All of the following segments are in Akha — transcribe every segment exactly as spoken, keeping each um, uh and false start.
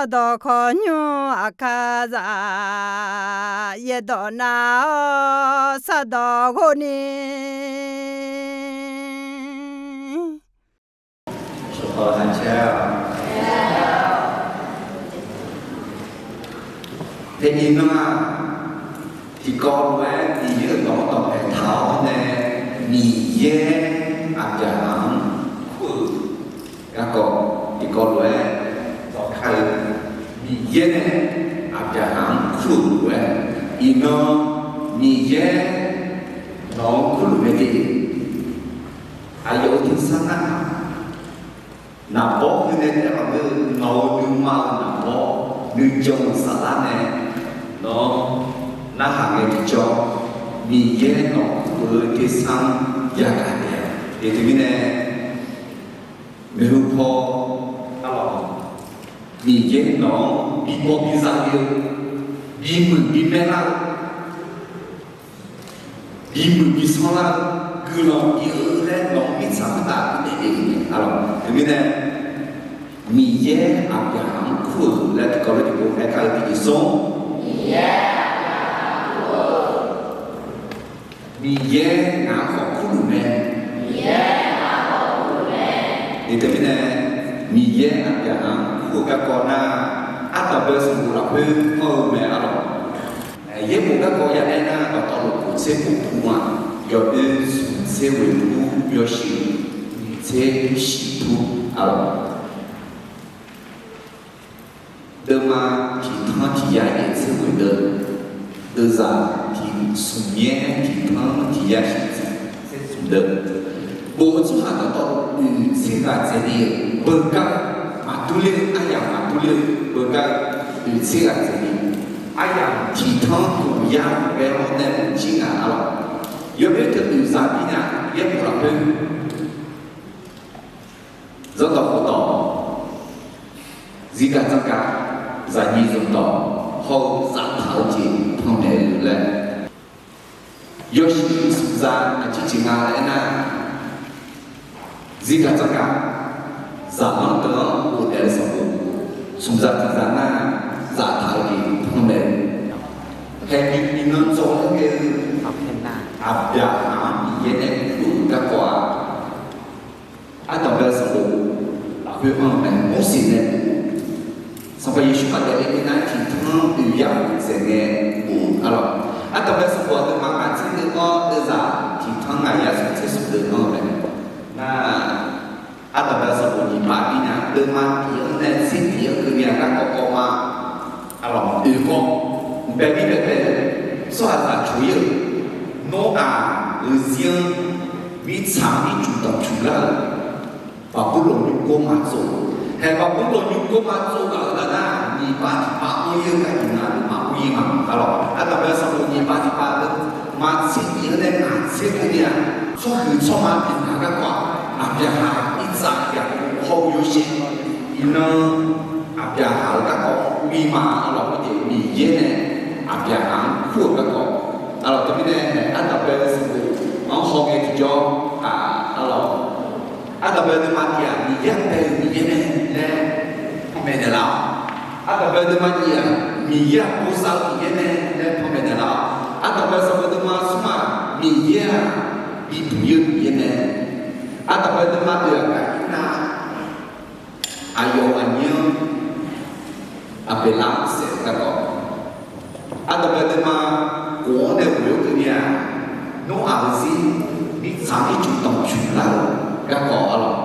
Sardawq khawqnymr aqkar zaq, yaerdawq nav-awr sardawq ghov ni. Teqi nar-aq, tiqkawv lof-aer Miqyaer-euq dawq-anr dawqpae taq-awr nae, Miqyaer Aqbyaqhaq-anr kur-euq garkawv tiqkawv lof-aer dawqkar-eu, Miqyaer nae Aqbyaqhaq-anr kur-euq lof-aer, iqnan Miqyaer nawq-anr kurluf mae de. Aqyawf-euq tersar narhaq, naqbawr heu nae taef-aer maqngeur-eu nawq-euq nuima-euq naqbawr nuijan-euq saflar nae nawq-anr narhaq ngae tiqjawr, Miqyaer nawq-anr kur-eu tersar-anr yagaq taef-a. Teumirnae, maeqhu paw, arlawq, Miqyaer nawq-anr bibaw biza le-eu, bimuiq bimaer lar-eu, bimuiq bisanr lar-eu, guiqlanq bi-eu laer nawq-anr mirtsaq khoertav bi daef le-euq mae, arlawq. Teumirnae, Miqyaer Aqbyaqhaq-anr kur-euq laer tiqkawv lof-aer tiqpov aerkar-eu tiqjeq smr. Miqyaer ngaq-anr khawf kurluf mae. Teumirnae, Miqyaer Aqbyaqhaq-anr kur-eu garkawv nar, ardanqbae sanqbof lafkhoer anr-eu mae, arlawq. Yaerbof garkawv ya aer nar, dawqtawvluf kof tser kof pur-aq, yawdoer smq tser ghoeq pur, yawshuif nyiq tser shif pur, arlawq. Deuvma tiq tanr tiq yar yaef tser ghoeq deuv, deuvzaq tiq smq nyaer tiq tanr tiq yar shif tser smq deuv, bof-eu tsawrhaq dawqtawvluf oeq tser ghaq dzaeqle-euq beugar, maqdur ler-eu aryamq maqdur ler-eu beugar, oeq tser ghaq dzaeqle, aryamq tiq tanr khof yar ghae-awr nae maqjir ngaq, arlawq. Yawdoer teu oeq zaq bi nya, yaerbof lafkhoer zanrdawq khofdawq, zirgaq dzanrgaq, zaqnyiq zanqdawq hawr-eu zaftaq-eu jeq panmaeq-eu laer, yawshuif smqza aqjeq jeq nga laer aernar, zirgaq dzanrgaq, zaqlanr deuq-anr ghofdaef-eu sanqbof, smqza tiqza nar, zaftaq-eu jeq panmaeq-eu, haeqnymr iqnan dzawr-aer ghae-eu, Aqbyaqhaq-anr Miqyaer nae kurluf-eu garkawv-aq, ardanqbae sanqbof lafkhoer anr-eu mae. Morseq nae bof-eu, Sanqpaq Yeqsur khar daefle nar tiq tanr oeq yar khof dzaeq ngae bof-eu, arlawq. Ardanqbae sanqbof aqduimaf ngaq tser deuv-anr deuvzaq tiq tanr ngaq yar smq tser smq deuv anr-eu mae. Nar, ardanqbae sanqbof nyiq pav bi nya, deuvma tiq-anr nae tser tiq-anr keuvni-aq, garkawv kawv ma, arlawq, oeq kawv, bae mir bae bae-eu, tsawrhaqzaq coq-ir-euq, Noraq-euq zir-anr mirtsaq-anr ircuf danqcuf lar-euq Baqburlawq nymrgor ma tsov. Haeq Baqburlawq nymrgor ma tsov ghaq-euq nar, nyiq pav tiq pav anr-ir-eu gharduq navluf maqmr-ir ma, arlawq. Ardanqbae sanqbof nyiq pav tiq pav deuv ma tser tiq-anr nae ngaq tser keuvni-aq, tsawrhuiq tsawrma bifnaeq-eu garkawv-aq, Aqbyaqhaq, Irsaq, Yaqkov hawr-eu yawshaef, iqnan Aqbyaqhaq-euq garkawv bi ma, arlawq. Khoerjeq Miqyaer nae Aqbyaqhaq-anr kur-euq garkawv, arlawq. Teumirnae ardanqbae sanqbof-anr hawngae tiqjawr, arlawq, ardanqbae nuima tiq-aq, Miqyaer-anr bae-eu Miqyaer mae laer panmaeq naeqlaf-awq. Ardanqbae nuima nyiq-aq, Miqyaer-aq bosav-eu Miqyaer mae laer panmaeq naeqlaf-awq. Ardanqbae sanqbof nuima smr-aq, Miqyaer-aq bibuq-ir-eu Miqyaer mae. Ardanqbae nuima oeq-aq, gaqir nar, aqyawf aqnyir-anr Aqbeqlar-anr saef-eu garkawv, ardanqbae nuima khof-anr nae ghoe-awr keuvni-aq, Noraq-euq zir mirtsaq-anr ircuf danqcuf lar-euq garkawv, arlawq.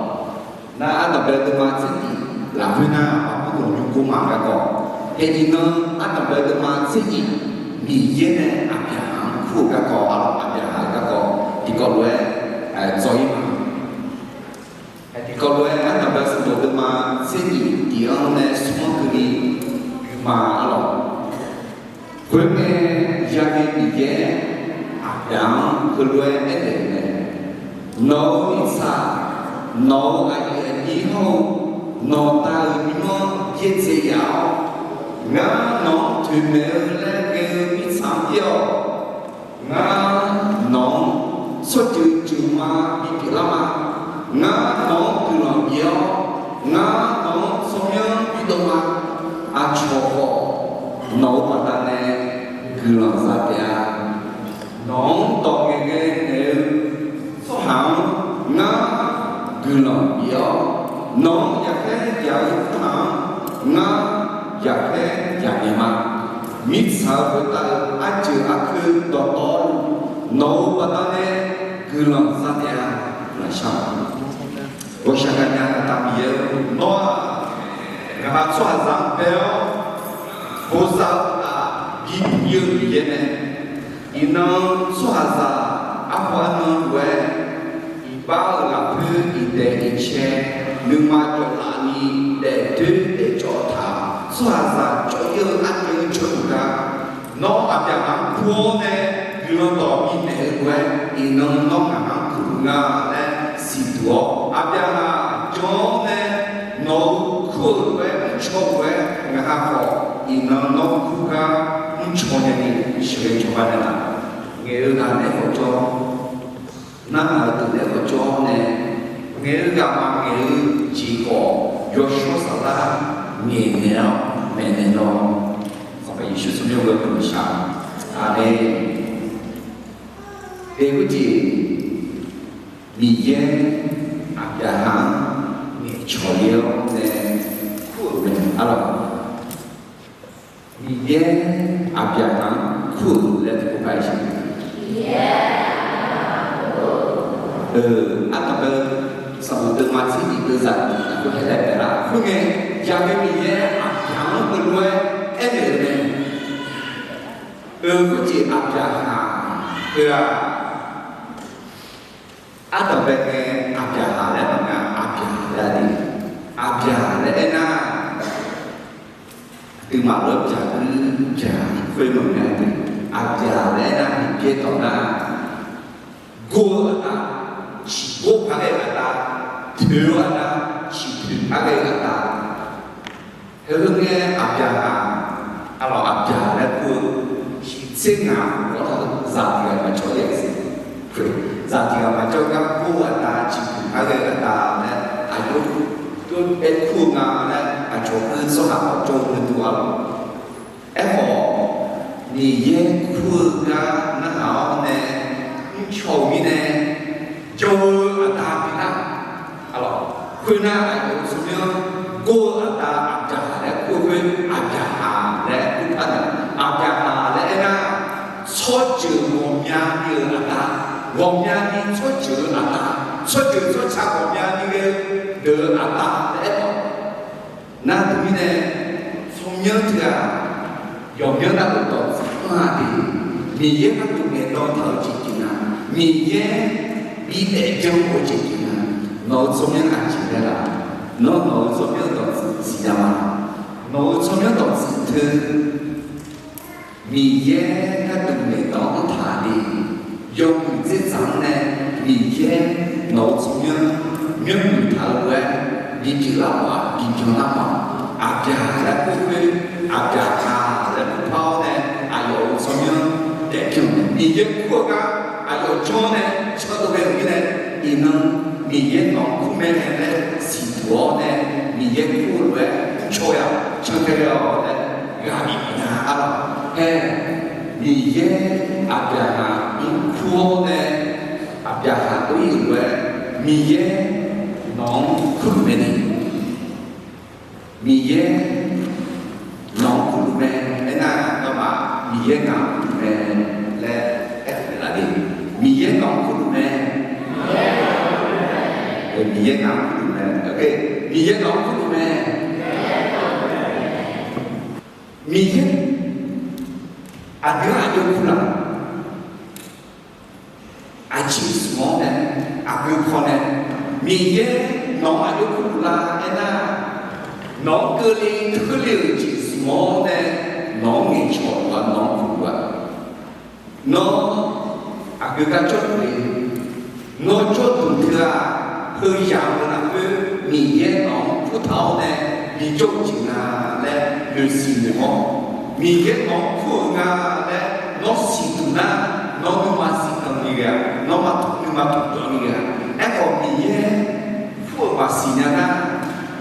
Nar, ardanqbae nuima tser nyiq lafkhoer nar, Baqburlawq nymrgor ma garkawv, haeq iqnan ardanqbae nuima tser nyiq, Miqyaer nae Aqbyaqhaq-anr kur-eu garkawv, arlawq, Aqbyaqhaq-euq garkawv tiqkawv lof-aer dzawr-ir ma. Tiqkawv lof-aer ardanqbae sanqbof deuvma tser nyiq tiq-anr nae smr-anr keuvni ma, arlawq. Khoerngae, ya'ni Miqyaer Aqbyaqhaq-anr heulof-aer aernaeq-euq mae: Nawq-euq mirtsaq, nawq-euq aqyuif aqnyir hawr-eu nawqda-euq nymr-anr byaerdzae yaf-awr, ngar nawq-anr toeqmaeq-eu laer ghae-eu mirtsaq-anr byaer-awq. Ngar nawq-anr tsawrjeuq jeuqma bipyeuf lar ma. Ngar nawq-anr guiqlanq bif-awr, ngar nawq-anr tsawrmyanr bidov ma. guiqlanq bif-awr, nawq-anr yaqkhaer yaq-eu khoernar-anr, ngar yaqkhaer yaq naeq ma. Mirtsaq-eu khoertav-eu arjeuq arkeuv dawqtawvluf, nawq-euq baqdanae guiqlanq za taef-a. Guiqlanq shar-awq. Ghawqshaq gaqnya Aqda Miqyaer-or, nawr-aq, ngaqha tsawrhaqzaq-anr bae-awr, bosav-eu uqtaf, bi puiv-eu Miqyaer mae. Iqnan tsawrhaqzaq arpawf arnan lof-aer, iqbax-euq lafkhoer iqdaeq iqcae, nuima jawqlaf ni daefdoer daefcawv taq, tsawrhaqzaq cawv-ir-eu arjeuq-eu jawrluf gar, nawr Aqbyaqhaq-anr kur-awr nae, guiqlanq dawq bifnaeq-eu lof-aer, iqnan nawr ngaq-anr kur-eu nga laer siqduq-awr, Aqbyaqhaq jan-awr nae, nawq-euq kur-eu lof-aer mrcaw-eu lof-aer, ngaqha khawf iqnan nawr kur gar mrcaw nae ni sheuqghae cawba naeqlaf. Ngaeq-eu ghaq naeq-aer khawf jawr, narhaq-eu deuq naeq-aer khawf jawr-awr nae, ngaeq-eu ghaq maqngaeq-eu jeq khawf, Yawshawr Saflar ngaeqnaeq-awr maeqnaeq lawr. Sanqpaq Yeqsur tsawrmyanr-eu guiqlanq shar. Aqmeq. Daef khoerjeq, Miqyaer Aqbyaqhaq-anr ngaeqcawq le-awr nae kur-euq mae arlawq. Miqyaer Aqbyaqhaq-anr kur-euq laer tiqpov par-aer siq. Ardanqbae-eu sanqbof deuvma tser nyiq deuvzaq nyiq lafkhoer haelaer taef lar. Khoerngae, yaqmae Miqyaer Aqbyaqhaq-anr heulof-aer aernaeq-euq mae. Khoerjeq Aqbyaqhaq heu-aq, ardanqbae ngae Aqbyaqhaq laer maqnga, Aqbyaq laer de. Aqbyaq laer aernar, aqduimaf lof-aer byaq-eu byaq khoer maqnga de. Aqbyaq laer aernar, Miqyaer dawq nar, gor-eu aqda, ciqgor par ghae-eu aqda, toeq-eu aqda, ciqtoeq par ghae-eu aqda. Heu heu ngae Aqbyaqhaq, arlawq Aqbyaq laer kur-eu, shiqtser ngaq-awr zaq tiq ghaq maqjawr-a siq. Zaq tiq ghaq maqjawr gar gor-eu aqda, ciqtoeq par ghae-eu aqda laer aqjox aer kur-eu nga laer aqcawq heu tsawrhaq khawf jawr-eu gharduq arlawq. Aerkhawf, Miqyaer kur-eu gar narhaq-awr nae, mrcaw-euq mirnae, jawr-eu aqda pyeuflar. Arlawq, khoernar aqyawf-euq tsawrmyanr gor-eu aqda Aqbyaqhaq laer kur-eu khoer, Aqbyaqhaq laer kur par nae, Aqbyaqhaq laer aernar, tsawrjeuq ghawqmyani-euq aqda, ghawqmyani tsawrjeuq-eu aqda, tsawrjeuq tsawrca ghawqmyani ghae-eu deuq-eu aqda laer aerkhawf, nar teumirnae, tsawrmyanr teughaq, yawqmyanr navluf dawqtsuif anr-a de. Miqyaer gharduq ngaeqdan taq-eu jeq jeq nga, Miqyaer bidaef byan-eu jeq jeq nga, nawq-euq tsawrmyanr aqjeq laer laf? Nawr nawq-euq tsawrmyanr dawqtsuif siqnya ma? Nawq-euq tsawrmyanr dawqtsuif teu Miqyaer gharduq ngaeqdan-anr taq-a de. Yawmuiq dzerdzaq-anr nae Miqyaer nawq-euq tsawrmyanr myanrmuiq taq-eu lof-aer bipyeuf lar ma, bibyan lar ma. Aqbyaq laer kur khoer, Aqbyaqhaq laer kur par-awr nae, aqyawf-euq tsawrmyanr daefbyan-eu Miqyaer kur-eu gar aqyawf janr-awr nae cawdov ghae-euq mirnae, iqnan Miqyaer nawq-anr kur mae laer siqduq-awr nae, Miqyaer kur-eu lof-aer mrcaw-a, cantae ghae-awq laer ghaq bif bif nya arlawq. Aer, Miqyaer Aqbyaqhaq-anr kur-awr nae, Aqbyaqhaq dov-ir-euq lof-aer Miqyaer nawq-anr kurluf mae ni. Miqyaer nawq-anr kurluf mae. Aernar, nawmaf Miqyaer ngaq-anr kurluf mae laer aer-eu lar de. Miqyaer nawq-anr kurluf mae. Miqyaer ngaq-anr kurluf mae. Miqyaer nawq-anr kurluf mae. Miqyaer aqdui-anr aqjox kurlaf? Aqjeq zmq-awr nae, aqgeu paw nae, Miqyaer nawq-anr aqjox kurluf lar aernar, nawq-anr keuvle teurle-euq jeq zmq-awr nae, nawq-anr ngaeqcawq luf-a, nawq-anr kurluf-a. Nawr aqgeu gar jawrduq le? Nawr jawrduq teu-aq, heu yamq-eu lafkhoer Miqyaer nawq-anr kurtaq-awr nae bijawr-eu jeq nga laer noeqsiq noeq-awr, Miqyaer nawq-anr kur-eu nga laer nawr siqduq nar, nawr nuima siqdanq ni ghae-a, nawr nuima tmqdanq ni ghae-a. Aerkhawf Miqyaer kur-euq maqsiq nya nar,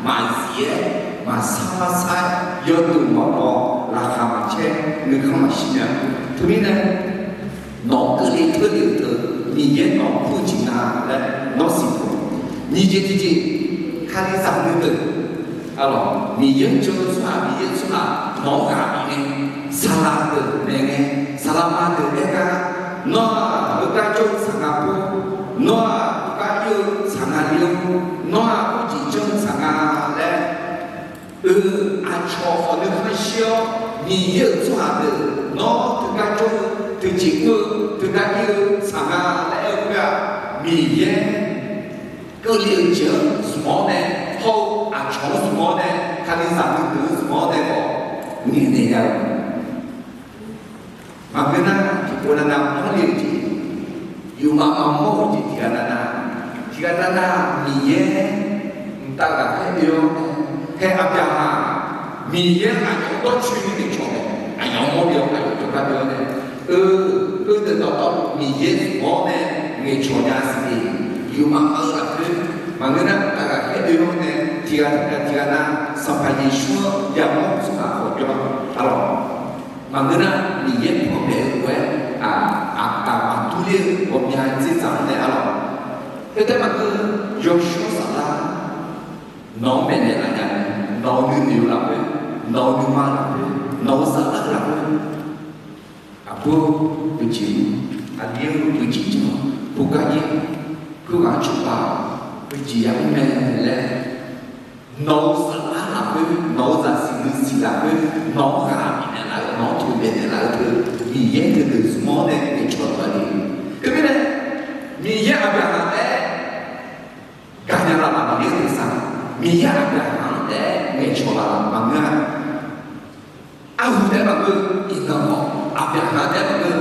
maqzif-aer, maqsar marsar-aer, yawduq maqbaw, laqkhaq maqcaer, nuikhanr maqshir nya. Teumirnae, nawq-anr keuvle teurle-euq teu, Miqyaer nawq-anr kur-eu jeq nga laer nawr siqduq. Nyiq jeq tiqjeq, Kalizaq nuideuq, arlawq, Miqyaer-anr jan-eu tsawrhaq, Miqyaer-euq tsawrhaq nawq-anr ghaq bif ngae, saqlaq deuq maeq ngae, saqlaq ma deuq aer gar, nawr-aq heugar jawr-eu tsaq nga pov, nawr-aq heugar ir-eu tsaq nga le-awr, nawr-aq khoerjeq janr-eu tsaq nga laer, eu, aqcawq khawf nuikhanr shir-awr, Miqyaer-euq tsawrhaq deuq nawr teugar jawr-eu, teujeq mr-eu, teugar ir-eu tsaq nga laer aer-eu khoer-aq, Miqyaer keuvle-eu jeq-anr zmq-awr nae, hawr-eu aqcawq-anr zmq-awr nae, Kalizaq nuideuq-anr zmq-awr nae khawf, ngaeqnaeq ya-eu Maqngeur nar, tiqpov navnav mawrle-eu jeq, yufmaf maqmawr-eu jeq tiqghaq navnav, tiqghaq navnav Miqyaer mqtav ghaqkhaer oe-awr nae, hae Aqbyaqhaq, Miqyaer aqyawf-anr dawrcoeni ngaeqcawq mae, aqyawf-anr mawrle-awr aqyawf jawrgar oe-awr nae, eu, heudeuq dawqtawvluf Miqyaer zmq-awr nae ngaeqcawq nya siq-eu, yufmaf maqngeur-eu lafkhoer, maqngeur nar mqtav ghaqkhaer oe-awr nae, tiqghaq tiqghaq tiqghaq nar, Sanqpaq Yeqsur-anr yamawr-eu tsawrhaq khawf jawr-a, arlawq. Maqngeur nar, Miqyaer panmaeq-eu lof-aer, aq, aq, aq, maqdur ler-eu ghawqmya dzerdzaq-anr nae arlawq. Khoertaef maqngeur, yawshawr saflar nawq-anr maeqnaeq laf nya, nawq-euq nuinoeq-eu lafkhoer, nawq-euq nuima lafkhoer, nawq-euq saflar lafkhoer, aqbur-eu jeq-anr, aqli-eu jeq-anr, khoergar ir, khoerghaq-anr cawba, heujeq yamr mae laer, nawq-euq saflar lafkhoer, nawq-euq zaqsiq nuisiq lafkhoer, nawq-anr ghaq bifnaeq laf-eu, nawq-anr toeqmaeq naeq laf-eu teu, Miqyaer teudeuq zmq-awr nae ngaeqcawq laf-a le. Teumirnae, Miqyaer Aqbyaqhaq taef-aer gaqnya laf-aq Miqyaer-euq tersar, Miqyaer Aqbyaqhaq-anr taef-aer ngaeqcawq laf-aq maqngeur-a. Arhu taef-aer maqngeur, iqnan khawf Aqbyaqhaq taef-aer maqngeur,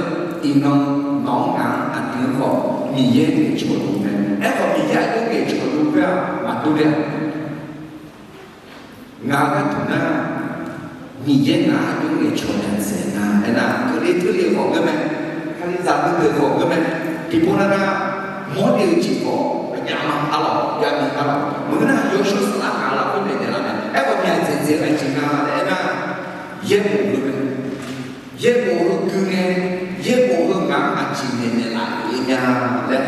iqnan nawq-anr ngaq-anr aqdui-anr khawf Miqyaer ngaeqcawq luf mae. Aerkhawf Miqyaer aqdui-anr ngaeqcawq luf khoer-aq maqdur ler-a. Ngaq-euq gharduq nar, Miqyaer ngaq-anr aqdui-anr ngaeqcawq nya dzaeq nar, aernar keuvle teule khawf ngeur mae. Kalizaq nuideuq khawf ngeur mae. Tiqpov navnav mawrle-eu jeq khawf aqnyaf ma arlawq, yamir arlawq. Maqngeur nar, yawshawr saflar ngaq lafkhoer maeqnaeq laf mae. Aerkhawf myaq dzaeqdzaeq-eu aqjeq nga laer aernar, yaerbof-eu, yaerbof-eu gui ngae, yaerbof-eu ngaq-anr aqjeq maeqnaeq laf-euq nya laer,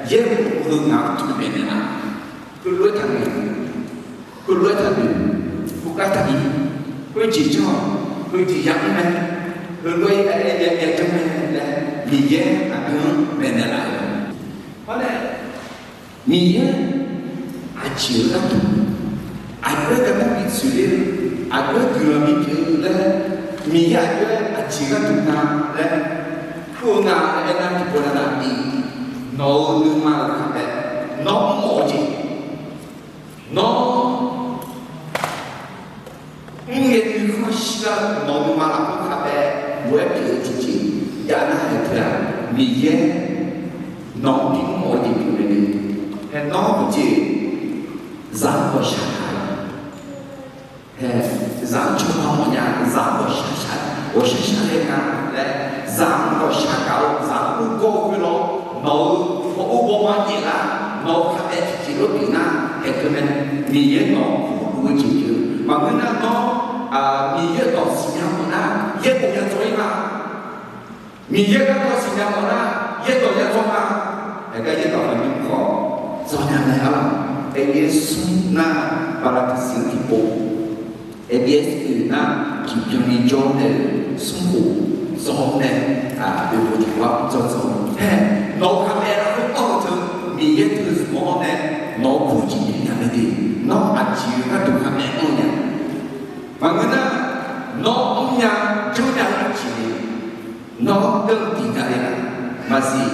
yaerbof-eu ngaq-anr toeqmaeq naeq laf. Heulof-aer taqnoeq, heulof-aer taqnoeq, khoergar taqbi, khoerjeq janr-awq, heujeq yamr mae, heulof-aer ya janr mae laer Miqyaer aqdui-anr maeqnaeq laf-euq mae. Miqyaer aqjeq-eu gharduq, aqjox-aer gardanr bi tsoeq ler-eu, aqjox-aer guiqlanq bipyeuf-eu laer, Miqyaer aqjox-aer aqjeq gharduq nga laer kur-eu nga laer aernar, tiqpov navnav-aq, nawq-euq nuima-euq kaqbae, nawr mr-awq jeq, nawr mr ngae nuikhanr shirlar-eu nawq-euq nuima lafkhoer kaqbae lof-aer pyeuf-eu tiqjeq jav nar, haeq teu-aq, Miqyaer nawq-anr bimr mawf-eu jeq pyeuf mae ni, hae nawr maqjeq, zaq-anr ghawqshaq gaq-eu, hae, zaq-anr cawba mawfnya, zaq-anr ghawqshaq shaq, ghawqshaq shaq laer nga laer, zaq-anr ghawqshaq gaq-eu, zaq-anr ur gawr-eu khoerlof, nawq-euq mawr ur baw ma jaeq lar, nawq-euq kaqbae tiqjeq lof pyeuf nar, haeq teu mae, Miqyaer nawq-anr kurluf-eu jeq pyeuf. Maqngeur nar nawr, Miqyaer dawq siqnya mawf nar, yaerbof ya dzawr-ir ma. Miqyaer garkawv siqnya mawf nar, yaerdawq ya dzawr ma. Haeq gar yaerdawq maqbi khawf, dzawr nya mae arlawq. Aeryaer smr nar, bala tiqsiq-anr tiqpov, aeryaer oeq nar, tiqbyan ni jawr nae, smrkhof dzawr nae, oeqpov tiqpov-anr dzawr dzawr-eu. Hae, nawq-euq kaqbae lafkhoer anr-eu teu, Miqyaer teu zmq-awr nae, nawq-euq kur jeq pyeuf nya mae de. Nawr aqjeq-eu gharduq kaqbae anr nya. Maqngeur nar, nawr mrnya janrnya-eu aqjeq, nawr deuv diq nya le-a. Maqsiq,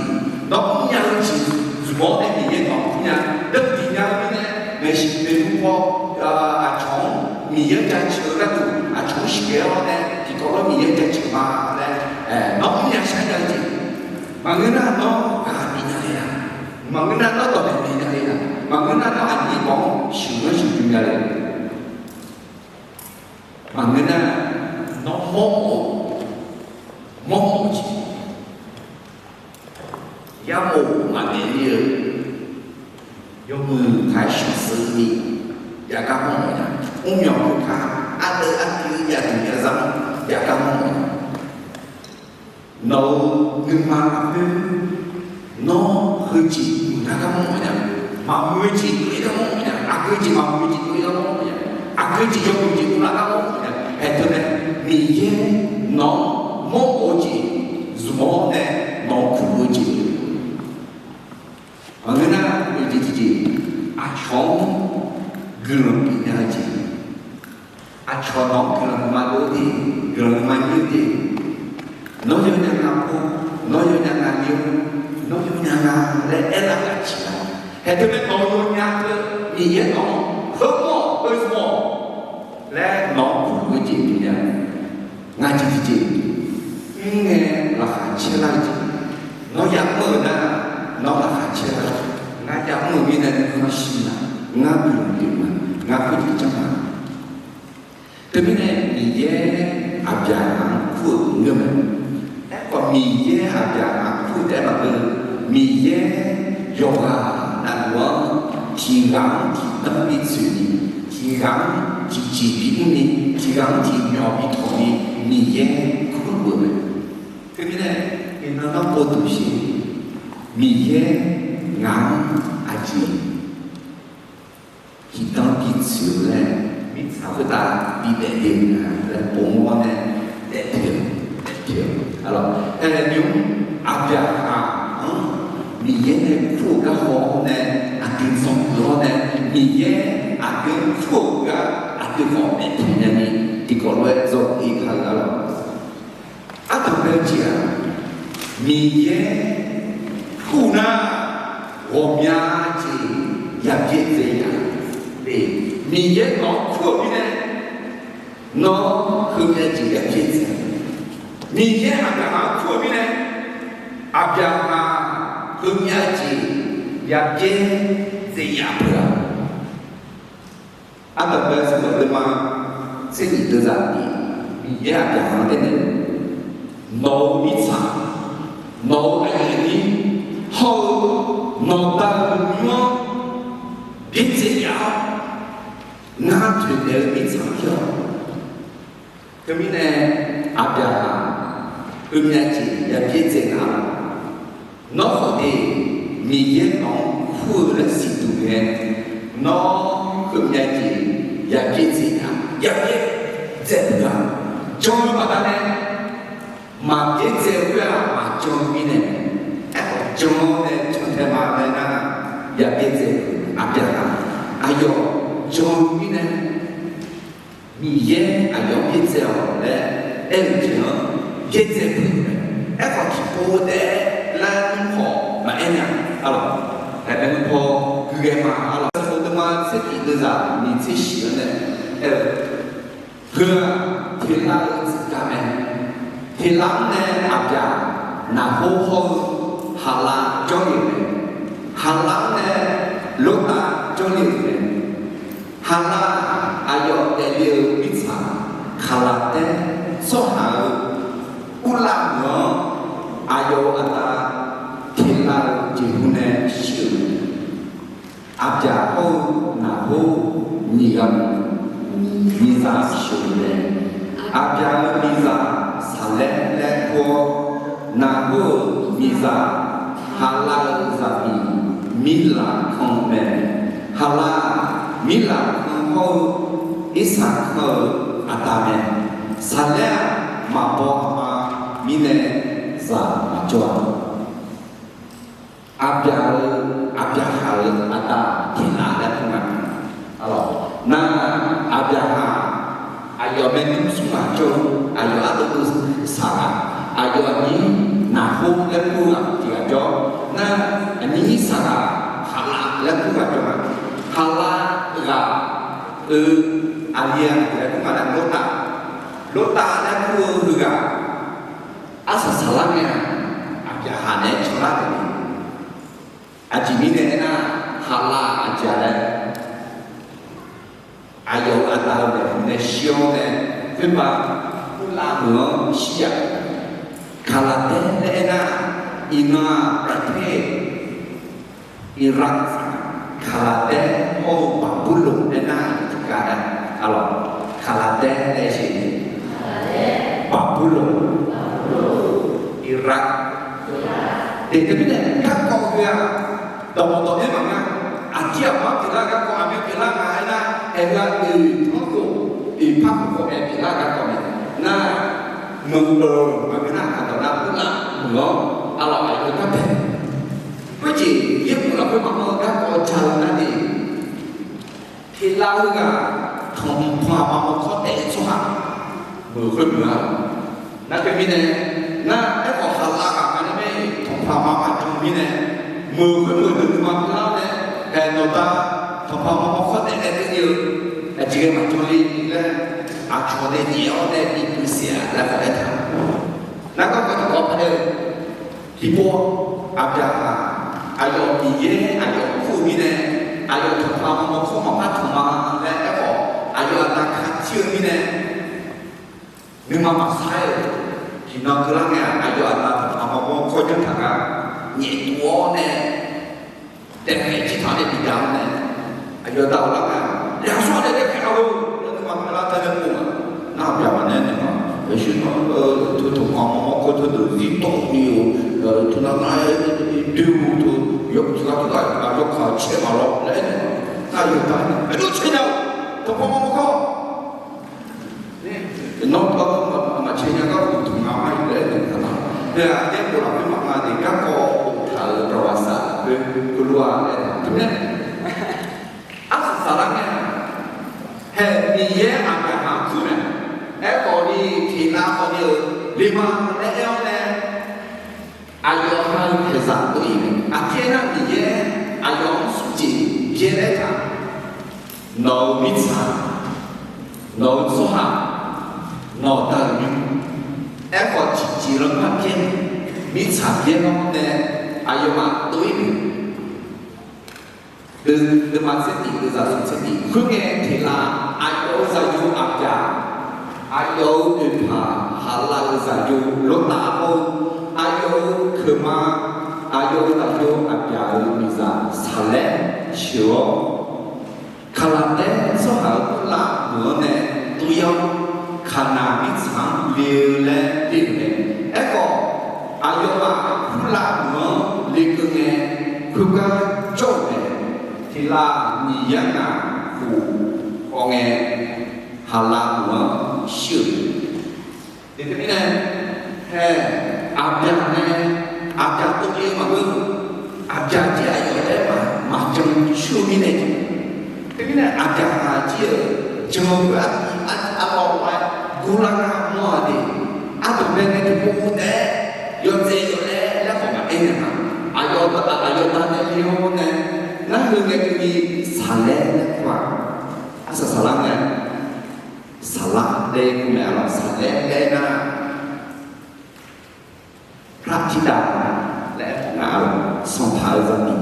nawr mrnya-eu jeq zmq-awr nae Miqyaer nawq-anr kurnya, deuv diq nya-eu mirnae, maeqshi maeqhu paw, aqcawq-anr Miqyaer jaceuq-eu gharduq aqcawq-anr sheuqghae-awr nae tiqkawv lawr Miqyaer jaceuq ma laer, nawr mrnya sharnya-eu jeq. Maqngeur nar nawr ghaq bif nya le-a. Maqngeur nar nawr dawqmaeq bif nya le-a. Maqngeur nar nawr aqnyir bawq-anr sheuqghanr sheuqbymr nya le. Maqngeur nar, nawr mawrmawf-eu, mawrmawf-eu jeq, yamawf maqmaeq ler-eu, yawmuiq taq-aer shawqshaq ni, jav gar mawrmawf nya. Mrmyawq khoerkar, ardeuv ardui-eu yadui yazar-anr jav gar mawrmawf nya. Nawq-euq nuima lafkhoer, nawr heujeq muiqlar gar mawrmawf nya. maqmuiq-eu jeq dov-ir gar mawr-eu nya, aqgeu jeq maqmuiq-eu jeq dov-ir gar mawr-eu nya, aqgeu jeq yawmuiq jeq dovlar gar mawr-eu nya, haeq teu nae Miqyaer nawq-anr mawrbof-eu jeq zmq-awr nae nawq-anr kurluf-eu jeq. Maqngeur nar, oeq jeq tiqjeq, aqcawq-anr guiqlanq bifnya-eu jeq, aqcawq nawq-anr guiqlanq nuima dov-eu de, guiqlanq nuima nyir-eu de, nawr yawnya nga pov, nawr yawnya nga nyir-eu, nawr yawnya nga laer aerlar-eu aqjeq-a. Haeq teu nae nawq-eu yawnya teu Miqyaer nawq-anr heumawr-awq, heuzmq-awq laer nawq-anr kurluf-eu jeq bifnya. Ngaq jeq tiqjeq, mr ngae laqkhaq caerlar-eu jeq, nawr yamr-eu nar, nawr laqkhaq caerlar, ngar yamr-eu mirnae nuikhanr shir ma, ngar guiqlanq pyeuf ma, ngar khoerjeq janr ma. Teumirnae Miqyaer Aqbyaqhaq-anr kur-euq ngeur mae. Aerkhawf Miqyaer Aqbyaqhaq-anr kur-eu taef-aer maqngeur, Miqyaer yawqghaq navluf-anr tiqghaq-anr tiqdanr bitsoeqni, tiqghaq-anr tiqjeq bimrni, tiqghaq-anr tiqmyawq bitawqni Miqyaer kurluf-eu mae. Teumirnae iqnan nar pov duq sher, Miqyaer ngaq-anr aqjeq tiqdanr bitsoeq-eu laer mirtsaq khoertav bidaef le-eu nga laer povmawr-awr nae daefpyeuf-eu, daefpyeuf-eu. Aqlawq, aernaeq nymr Aqbyaqhaq-anr Miqyaer nae kur-eu garkawv-awr nae aqdui dzanr-eu-awr nae Miqyaer aqdui-anr kur-euq gar aqdui khawf daefpyeuf nyani tiqkawv lof-aer dzawgeuf-ir kar-eu aqlawq. Ardanq bae-eu jeq-aq, Miqyaer kur nar ghawqmya jeq yabyaer dzae yaf-eu. Miqyaer nawq-anr kur-euq mirnae nawr heumya jeq yabyaer dzae. Miqyaer Aqbyaqhaq-anr kur-euq mirnae Aqbyaqhaq heumya jeq yabyaer dzae yaf peuq-a. Ardanq bae-eu sanqbof deuvma tser nyiq deuvzaq nyiq, Miqyaer Aqbyaqhaq-anr aernaeq, nawq-euq mirtsaq, nawq-euq aqyuif aqnyir hawr-eu nawqda-euq nymr-anr byaerdzae yaf-awr, ngar toeqdaef-eu mirtsaq pyeuf-awq. Teumirnae Aqbyaqhaq heumya jeq yabyaer dzae nga-awq. Nawr khawf de, Miqyaer nawq-anr kur-eu laer siqduq ngae, nawr heumya jeq yabyaer dzae nga, yabyaer dzae peuq-a. Jan-eu baqdanae maqbyaer dzae-eu khoer-aq, maqjan-eu mirnae, aerkhawf jan-awr nae jantae ma laer nar, yabyaer dzae peuq. Aqbyaqhaq aqyawf jan-eu mirnae Miqyaer aqyawf-anr byaerdzae-awq laer aer-eu jeq-anr byaerdzae peuq-eu mae. Aerkhawf tiqpov taef-aer laer mr paw maqaer nya. Aqlawq, aernaeq mr paw gui ghae ma. Aqlawq, sanqbof deuvma tser nyiq deuvzaq nyiq tser shif-anr nae aer-eu, heu-aq, teqlav-eu tsuif gaq mae. Teqlav-anr nae Aqbyaq, Naqhor hawr-eu Haqlav jawrle-euq mae. Haqlav-anr nae Lortav jawrle-euq mae. Haqlav aqyawf daefle-euq mirtsaq Kaqlaqtaer tsawrhaq-euq Urlav meuq-anr aqyawf-euq aqda Teqlav-euq jeqhu nae shir-euq mae. Aqbyaq hawr-eu Naqhor nyiq ghaq-anr miqzaq sheuq-eu mae. Aqbyaq-euq miqzaq Saqlaer laer kur-awr, Naqhor-euq miqzaq Haqlav-euq zaqmiq Mirlaq kan-eu mae. Haqlav-aq, Mirlaq kan hawr-eu Irsaq kan-euq aqda mae. Saqlaer-aq, maqbaw aqma mirnae zaq maqjawr-a. Aqbyaq-euq, Aqbyaqhaq-euq aqda Teqlav laer kur nga. Aqlawq, nar Aqbyaqhaq aqyawf maernmr smr ghaq jawr-eu, aqyawf ardeuv deuv saqghaq, aqyawf aqnyir Naqhor laer kur-eu ghaq tiq ghaq jawr. Nar aqnyir saqghaq Haqlav laer kur ghaq jawr nga. Haqlav ghaq-euq aqli-aq tiq ghaq jawr nga laer Lortav, Lortav laer kur-eu heughaq arsaq saqlar ngae-aq, Aqbyaqhaq naeq-aer canlar taef-a. Aqjeq mirnae aernar, Haqlav aqjeq-a laer aqyawf-euq aqda-euq maeqhu nae shir-awr nae, khoerbav Urlav meuq-anr shir-aq, Kaqlaqtaer laer aernar, iqnan-aq, ประเทศ Iraq, Kaqlaqtaer hawr-eu Baqburloq aernar, tiqkhav nae, aqlawq, Kaqlaqtaer laer siq, Baqburloq, Iraq. Teumirnae garkawv heu-aq, dawqmawf dawq-aer maqnga. Aer-eu-aq, oeq tanrkhof, oeq par khof khawf nae pyeuflar-eu garkawv mae. Nar, meuq-euq maqngeur nar, aqdawq nar meuq-awr, arlawq aqyawf-eu garpae. Khoerjeq yaerbof lafkhoer maqanr-eu garkawv ja-eu nar de, teqlav heughaq tanqpanq aqma mawrkawr taef-eu tsawrhaq meuq khoermeuq-a. Nar teumirnae, nar aerkhawf haqlav ghaq nga laer mae, tanqpanq aqma maqjan mirnae, meuq khoermeuq deuq nuima pyeuflar-awr nae, haeq nawqda tanqpanq aqma mawrkawr taef-aer teunir-eu, aqjeq ghae maqjan le laer, aqcawq nae nyaef-awr nae bi puiv siq-a laer khawf aertaq. Nar garkawv tiqkawv paq-aer-eu, tiqpov-awr, Aqbyaqhaq, aqyawf Miqyaer aqyawf kur-eu mirnae, aqyawf tanqpanq aqma mawrkawr maqpar tanq ma laer aerkhawf, aqyawf aqda ka tir-eu mirnae, nuima maqsar-aer-euq tiqnan keuvlar ngae-aq, aqyawf aqda tanqpanq aqma mawrkawr janr taq gar nyaef tov-awr nae, daefkhaeq jir taq-awr nae bidaq-awr nae, aqyawf da ghoflar ngae, yaqsur-aq nae daefkhaeq-a-eu laer nuima pyeuflar tae nae pov-a. Nar Aqbyaqhaq nae aernaeq-a, yawshuif nar, tanqpanq aqma mawrkawr teudeuq zir tawv ni-eu, teunav nar-aer doer-eu teu, yawqjeq gar teughaq yawkaq caer maqlawr laer aernaeq-a. Nar aqyawf da-aer nae, aqjox caer nya-awq, tanqpanq aqma mawrkawr nawr maqcaer nya gar uqduq nga ma-iq laer aernaeq-a. Nar yaerbof lafkhoer maqnga de, garkawv boftaq-euq dawqghaq saf lafkhoer heulof-a laer aertaq-euq mae. Arsaq saflar ngae, haeq Miqyaer Aqbyaqhaq-anr kur mae. Aerkhawf ni, teqlav khawf ni-euq lema laer aer-awr nae, aqyawf ha-eu paeqzaq dov-ir mae. Aqjeq aernar, Miqyaer aqyawf-anr smrjeq byaer laer taq, nawq-euq mirtsaq, nawq-euq tsawrhaq, nawq-euq da-euq nymr, aerkhawf tiqjeq lanma byaer, mirtsaq byaer-awr nae, aqyawfmaf dov-ir mae. Deuvma tser tiq, deuvzaq smq tser tiq. Khoerngae teqlav, aqyawf-euq zaqyo Aqbyaq, aqyawf-euq oeqpaq Haqlav-euq zaqyo Lawrtav hawr-eu, aqyawf-euq keuqma, aqyawf-euq zaqyo Aqbyaq-euq miqzaq Saqlaer sheuq-awr, Kaqlaqdaer tsawrhaq-euq urlav meuq-anr nae dov-ir-awr, Kaqnaq mirtsaq-anr le-eu laer le-euq mae. Aerkhawf, aqyawfmaf urlav meuq-anr lekeuv ngae, khoergar jawr-euq mae. Tiqlav nyiq yar ngaq khof khawf ngae, Haqlav meuq-anr shir-euq mae. Teumirnae, hae, Aqbyaq nae, Aqbyaq dovle-eu maqngeur, Aqbyaq jir aqyawf laer maqjan coer-eu mirnae jeq. Teumirnae Aqbyaqhaq jir-euq jan-eu khoer artiv artiv arlawr-aer gurlar gar mawr-a de, ardanqbae nae tiqpov taef-aer yawdzae yawlaer laer khawf maqaer nya-a. Aqyawf aqyawf da nae le-awr nae, nar heu ngae keuvni Saqlaer laer kur-a. Arsaq saqlar ngae, Saqlar laer kur mae-a lawq. Saqlaer laer nar, พระธิดา laer aer-a lawq, sanqpaq-eu zaqmiq.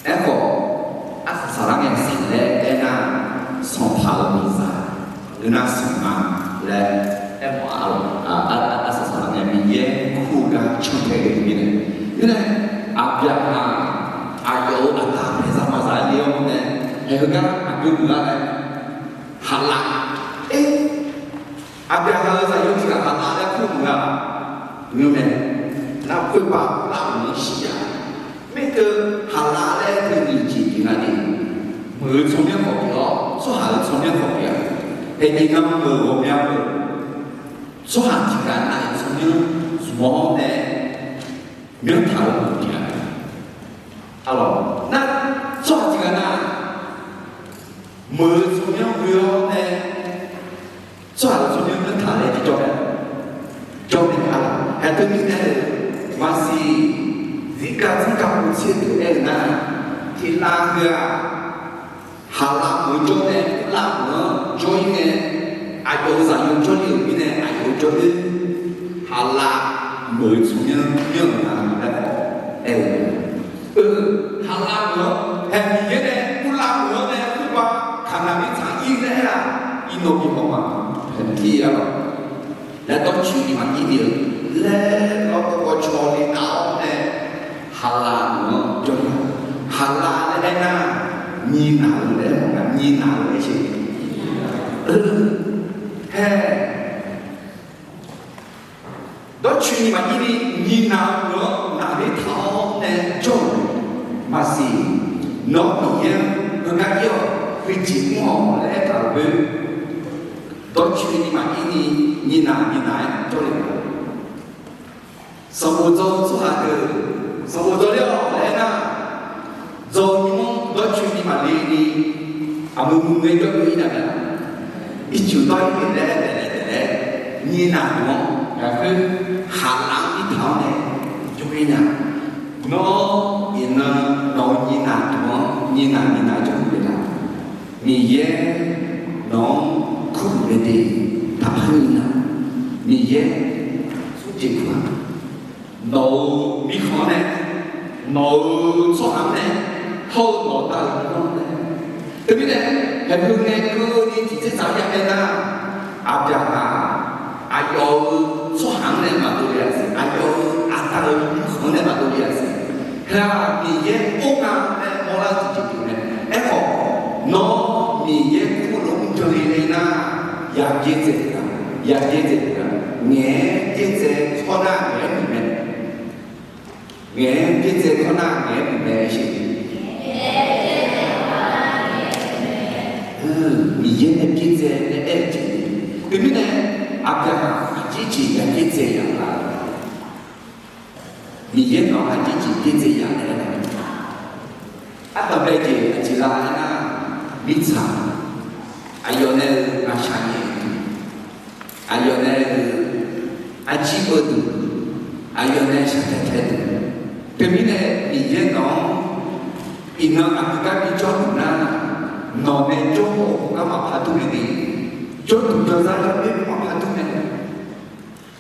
Aerkhawf, arsaq saqlar ngae Saqlaer laer nar, sanqpaq-euq miqzaq, ngeur nar sanqma laer aermawf-a lawq. Arsaq saqlar ngae Miqyaer kur-eu gar cantae ghae-eu mirnae, mirnae, Aqbyaqhaq aqyawf-euq aqda paeqzaq maqzaq-aer le-awr nae, haeq heugar aqgeu muiq-a nae, Haqlav, er, Aqbyaqhaq-euq zaqyo tiq ghaq Haqlav laer kur muiq-a. Ngeur mae, nar khoerbav lavmeuq-anr shir-a. Mirkeuv Haqlav laer teu nyiq jeq pyeuf nga ni, meuq-eu tsawrmyanr khawf pyeuf-awr, tsawrhaq-euq tsawrmyanr khawf pyeuf-a. Haeq jeq nga meuq ghawqmya meuq, tsawrhaq tiq ghaq nav-euq tsawrmyanr zmq-awr nae myanrtaq-eu meuq pyeuf-a. Aqlawq, nar tsawrhaq tiq ghaq nav meuq-eu tsawrmyanr ghoe-awr nae, tsawrhaq-euq tsawrmyanr myanrtaq laer jawr mae. Jawr mae-a lawq. Haeq teumirnae-euq maqsiq, zirkav tsanrkav uqtser deuq aer-eu nar, tiqlav heu-aq, Haqlav meuq-eu jawr nae, Urlav meuq-anr jawr-ir ngae, aqyawf-euq zaqyo jawrle-euq mirnae aqyawf-eu jawrle, Haqlav meuq-eu tsawrmyanr myanr-euq nga laer khawf aer-eu mae. Eu, Haqlav meuq-anr haeq Miqyaer nae Urlav meuq-anr nae khoerbav Kaqnaq mirtsaq ir laer-aq, iqnan bi haw ma, paeqnmr tir-a lawq. Laer dawrcoeni maqir ni-eu laer lawr, dawrgawv caw le nav-awr nae, Haqlav meuq-anr jawr-ir. Haqlav laer aer nar, nyinaq-eu laer mawf nga, nyinaq-eu laer sher. Hae, dawrcoeni maqir ni, nyinaq-eu meuq-anr naqler taq-awr nae jawr-euq maqsiq. Nawr Miqyaer-anr heugar ir-awq. Khoerjeq mr-awq laer aertaq-euq khoer, dawrcoeni maqir ni, nyinaq nyinaq-aer jawrle-euq ma. Sanqbof dzaw-eu tsawrhaq deuq, sanqbof dzaw ler-awq laer aernar, dzaw-eu nymr-anr dawrcoeni maqle ni, aqmuiq muiq-aer jawr-eu ir nar mae. Ircuf dawr-ir laer daeflaef daeflaef, nyinaq duq-anr ghaqkhoer haqlaf-anr irtaq-awr nae jawr-ir nya. Nawr iqnan nawq-eu nyinaq duq-anr nyinaq nyinaq jawr-eu le la? Miqyaer nawq-anr kurluf mae de. Taqpar nyinaq, Miqyaer smrjeq kur-aq. Nawq-euq mirkhanq-anr nae, nawq-euq tsawrhaq-anr nae, hawr-eu nawq da-euq mirkhanq-anr nae. Teumirnae, haeqheu ngae keuvni tiqtser tsaq-anr ya mae nar, Aqbyaqhaq aqyawf-euq tsawrhaq-anr nae maqdov le-aq siq, aqyawf-euq aqda-euq mirkhanq-anr nae maqdov le-aq siq. Heu-aq Miqyaer or nga laer mawrlar-eu tiqjeq pyeuf mae. Aerkhawf, nawr Miqyaer kurlof mr jan-eu le nar, yabyaerdzae-a, yabyaerdzae-a, ngaeq-aer byaerdzae hawr nar ngaeq-aer muiq mae. Ngaeq-aer byaerdzae hawr nar ngaeq-aer muiq mae siq. Miqyaer nae byaerdzae nae aer-eu jeq. Teumirnae, Aqbyaqhaq aqjeq jeq ya byaerdzae ya la? Miqyaer nawq-anr aqjeq jeq byaerdzae ya laer aernar, ardanqbae jeq aqjeq la aernar, mirtsaq, aqyawf nae-euq ngaqshaq nyaef duq, aqyawf nae-euq arjir beuv duq, aqyawf nae shaqtaeq tae duq. Teumirnae Miqyaer nawq-anr iqnan aqgeu gar bijawr duq nar, nawq nae jawr-awr gar maqpar dur mae de. Jawrduq jawrzar jawrduq maqpar dur mae.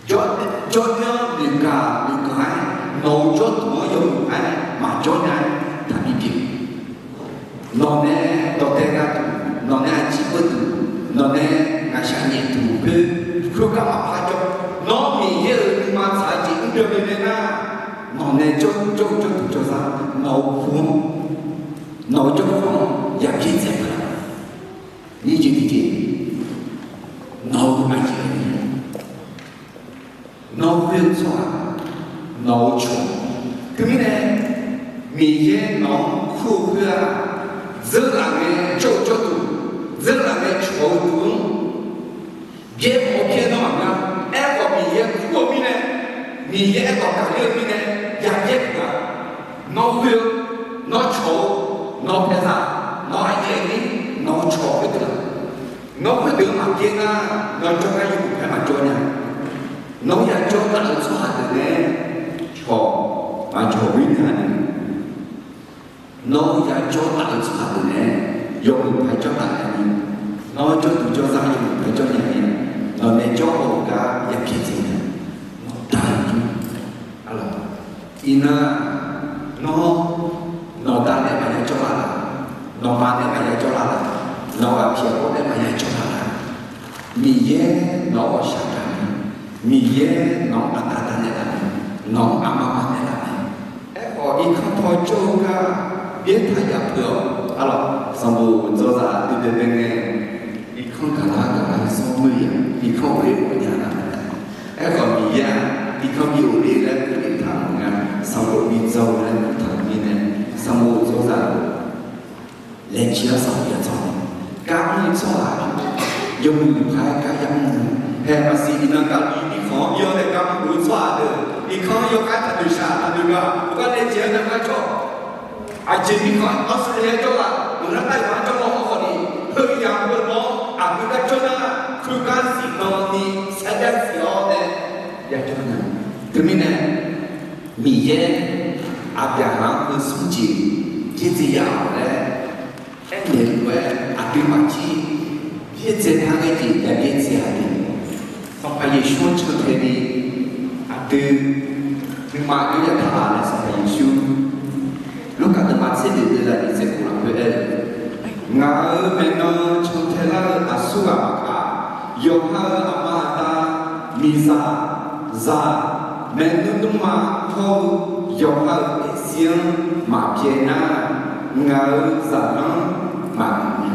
Jawr, jawrduq-anr noeqgaq noeqgaq-aer, nawq-euq jawrduq-anr yawmuiq-aer maqjawr nya-aer taqbi pyeuf. Nawq nae dawqdae gharduq, nawq nae aqjir beuv duq, nawq nae ngaqshaq nyaef duq khoer, khoergar maqpar jawr. Nawr Miqyaer-euq nuima tsaq-eu jeq mr byan byan nae nar, nawq nae jawr jawr jawrduq jawrzar, nawq-euq pu-anr, nawq-euq jawrduq-anr ya byaerdzae paq-a. Nyiq jeq tiqjeq, nawq-euq aqyuif aqnyir, nawr khoer-eu tsawrhaq, nawq-euq cawq. Teumirnae, Miqyaer nawq-anr kur-eu khoer-aq, dzeurlaf ngae jawr-eu jawrduq, dzeurlaf ngae cawq-eu duq-anr byaer mawf-eu byaer nawr maqngeur-a. Aerkhawf Miqyaer kur-eu mirnae, Miqyaer aerkhawf gaqler-eu mirnae, ya byaer duq-aq. Nawr khoer-eu, nawr cawq-eu, nawq paeqzaq, nawq aqyuif aqnyir, nawq-euq cawq khoerdeuq-aq, nawr khoerdeuq-anr maqbyaer nar, nawr jawrgar yawmuiq paer maqjawr nya. Nawr yajawr taf-eu tsawrhaq deuq nae cawq maqcawq-ir nya ni. Nawr yajawr taf-eu tsawrhaq deuq nae yawmuiq paer jawr taf nya ni. Nawr jawrduq jawrzar yawmuiq paer jawr nya ni. Nawq nae jawr-eu gar ya pyaeq dzaeq nya. Nawq da-eu jawr. Arlawq, iqnan nawr, nawqda nae maqya jawr laf laf, nawqma nae maqya jawr laf laf, nawq ghaq pyaeq-awr nae maqya jawr laf laf. Miqyaer nawq-anr ghawqshaq gaq-eu, Miqyaer nawq-anr aqda nae laf-eu, nawq-anr aqma nae laf-eu. Aerkhawf irkanr paw jawr-eu gar byaertaq yaf peuq-awq. Arlawq, sanqbof dzawzaq dui baebae ngae, irkanr gaqlar gaqlar-eu sanr meuq-a, irkanr ghofle ghofle nya nar. Aerkhawf Miqyaer-aq, irkanr bi ghofle laer keuvle taq-euq nga, sanqbof bi dzaw laer keuvtaq-euq mirnae, sanqbof dzawzaq laejae-awr sanqbof ya dzaw-a. Gar mr-eu tsawrhaq yawmuiq paq-aer gar ya mr-eu, hae maqsiq iqnan gar bi mirkhanq-anr bi-awr nae gar mr-eu tsawrhaq deuq, irkanr-anr yawkhav taqnoeq shaq taqnoeq gaq, gar laejae-aer nae gar jawr. Aqjeq mirkhanq-anr Australia jawr laf, maqngeur nar Taiwan jawr laf-awr khawf ni, heu yamq-eu nawr aqgeu gar jawr nar, khoergar zifdan ni saergar zif-awr nae ya jawr nar. Teumirnae, Miqyaer Aqbyaqhaq-anr heu smr jeq byaerdzae ya-awq laer aernaeq-eu lof-aer aqduimaf jir byaerdzae par ghae jeq ya byaerdzae-a de. Sanqpaq Yeqsur-anr cantae ni aqdui nuima aqjox ya taq-a laer Sanqpaq Yeqsur Lurkaf deuvma tser deuq deuq zaqnyiq tser khof lafkhoer aer-eu, ngaq-euq maeqnan cantae lar-eu aqsurghaq maqkaq, yawqha-euq aqma aqda, miqzaq, zaq, maernmr nmrma hawr-eu yawqha-euq daefzir-anr maqbyae nar, ngaq-euq zaqlanr maqmuiq nya.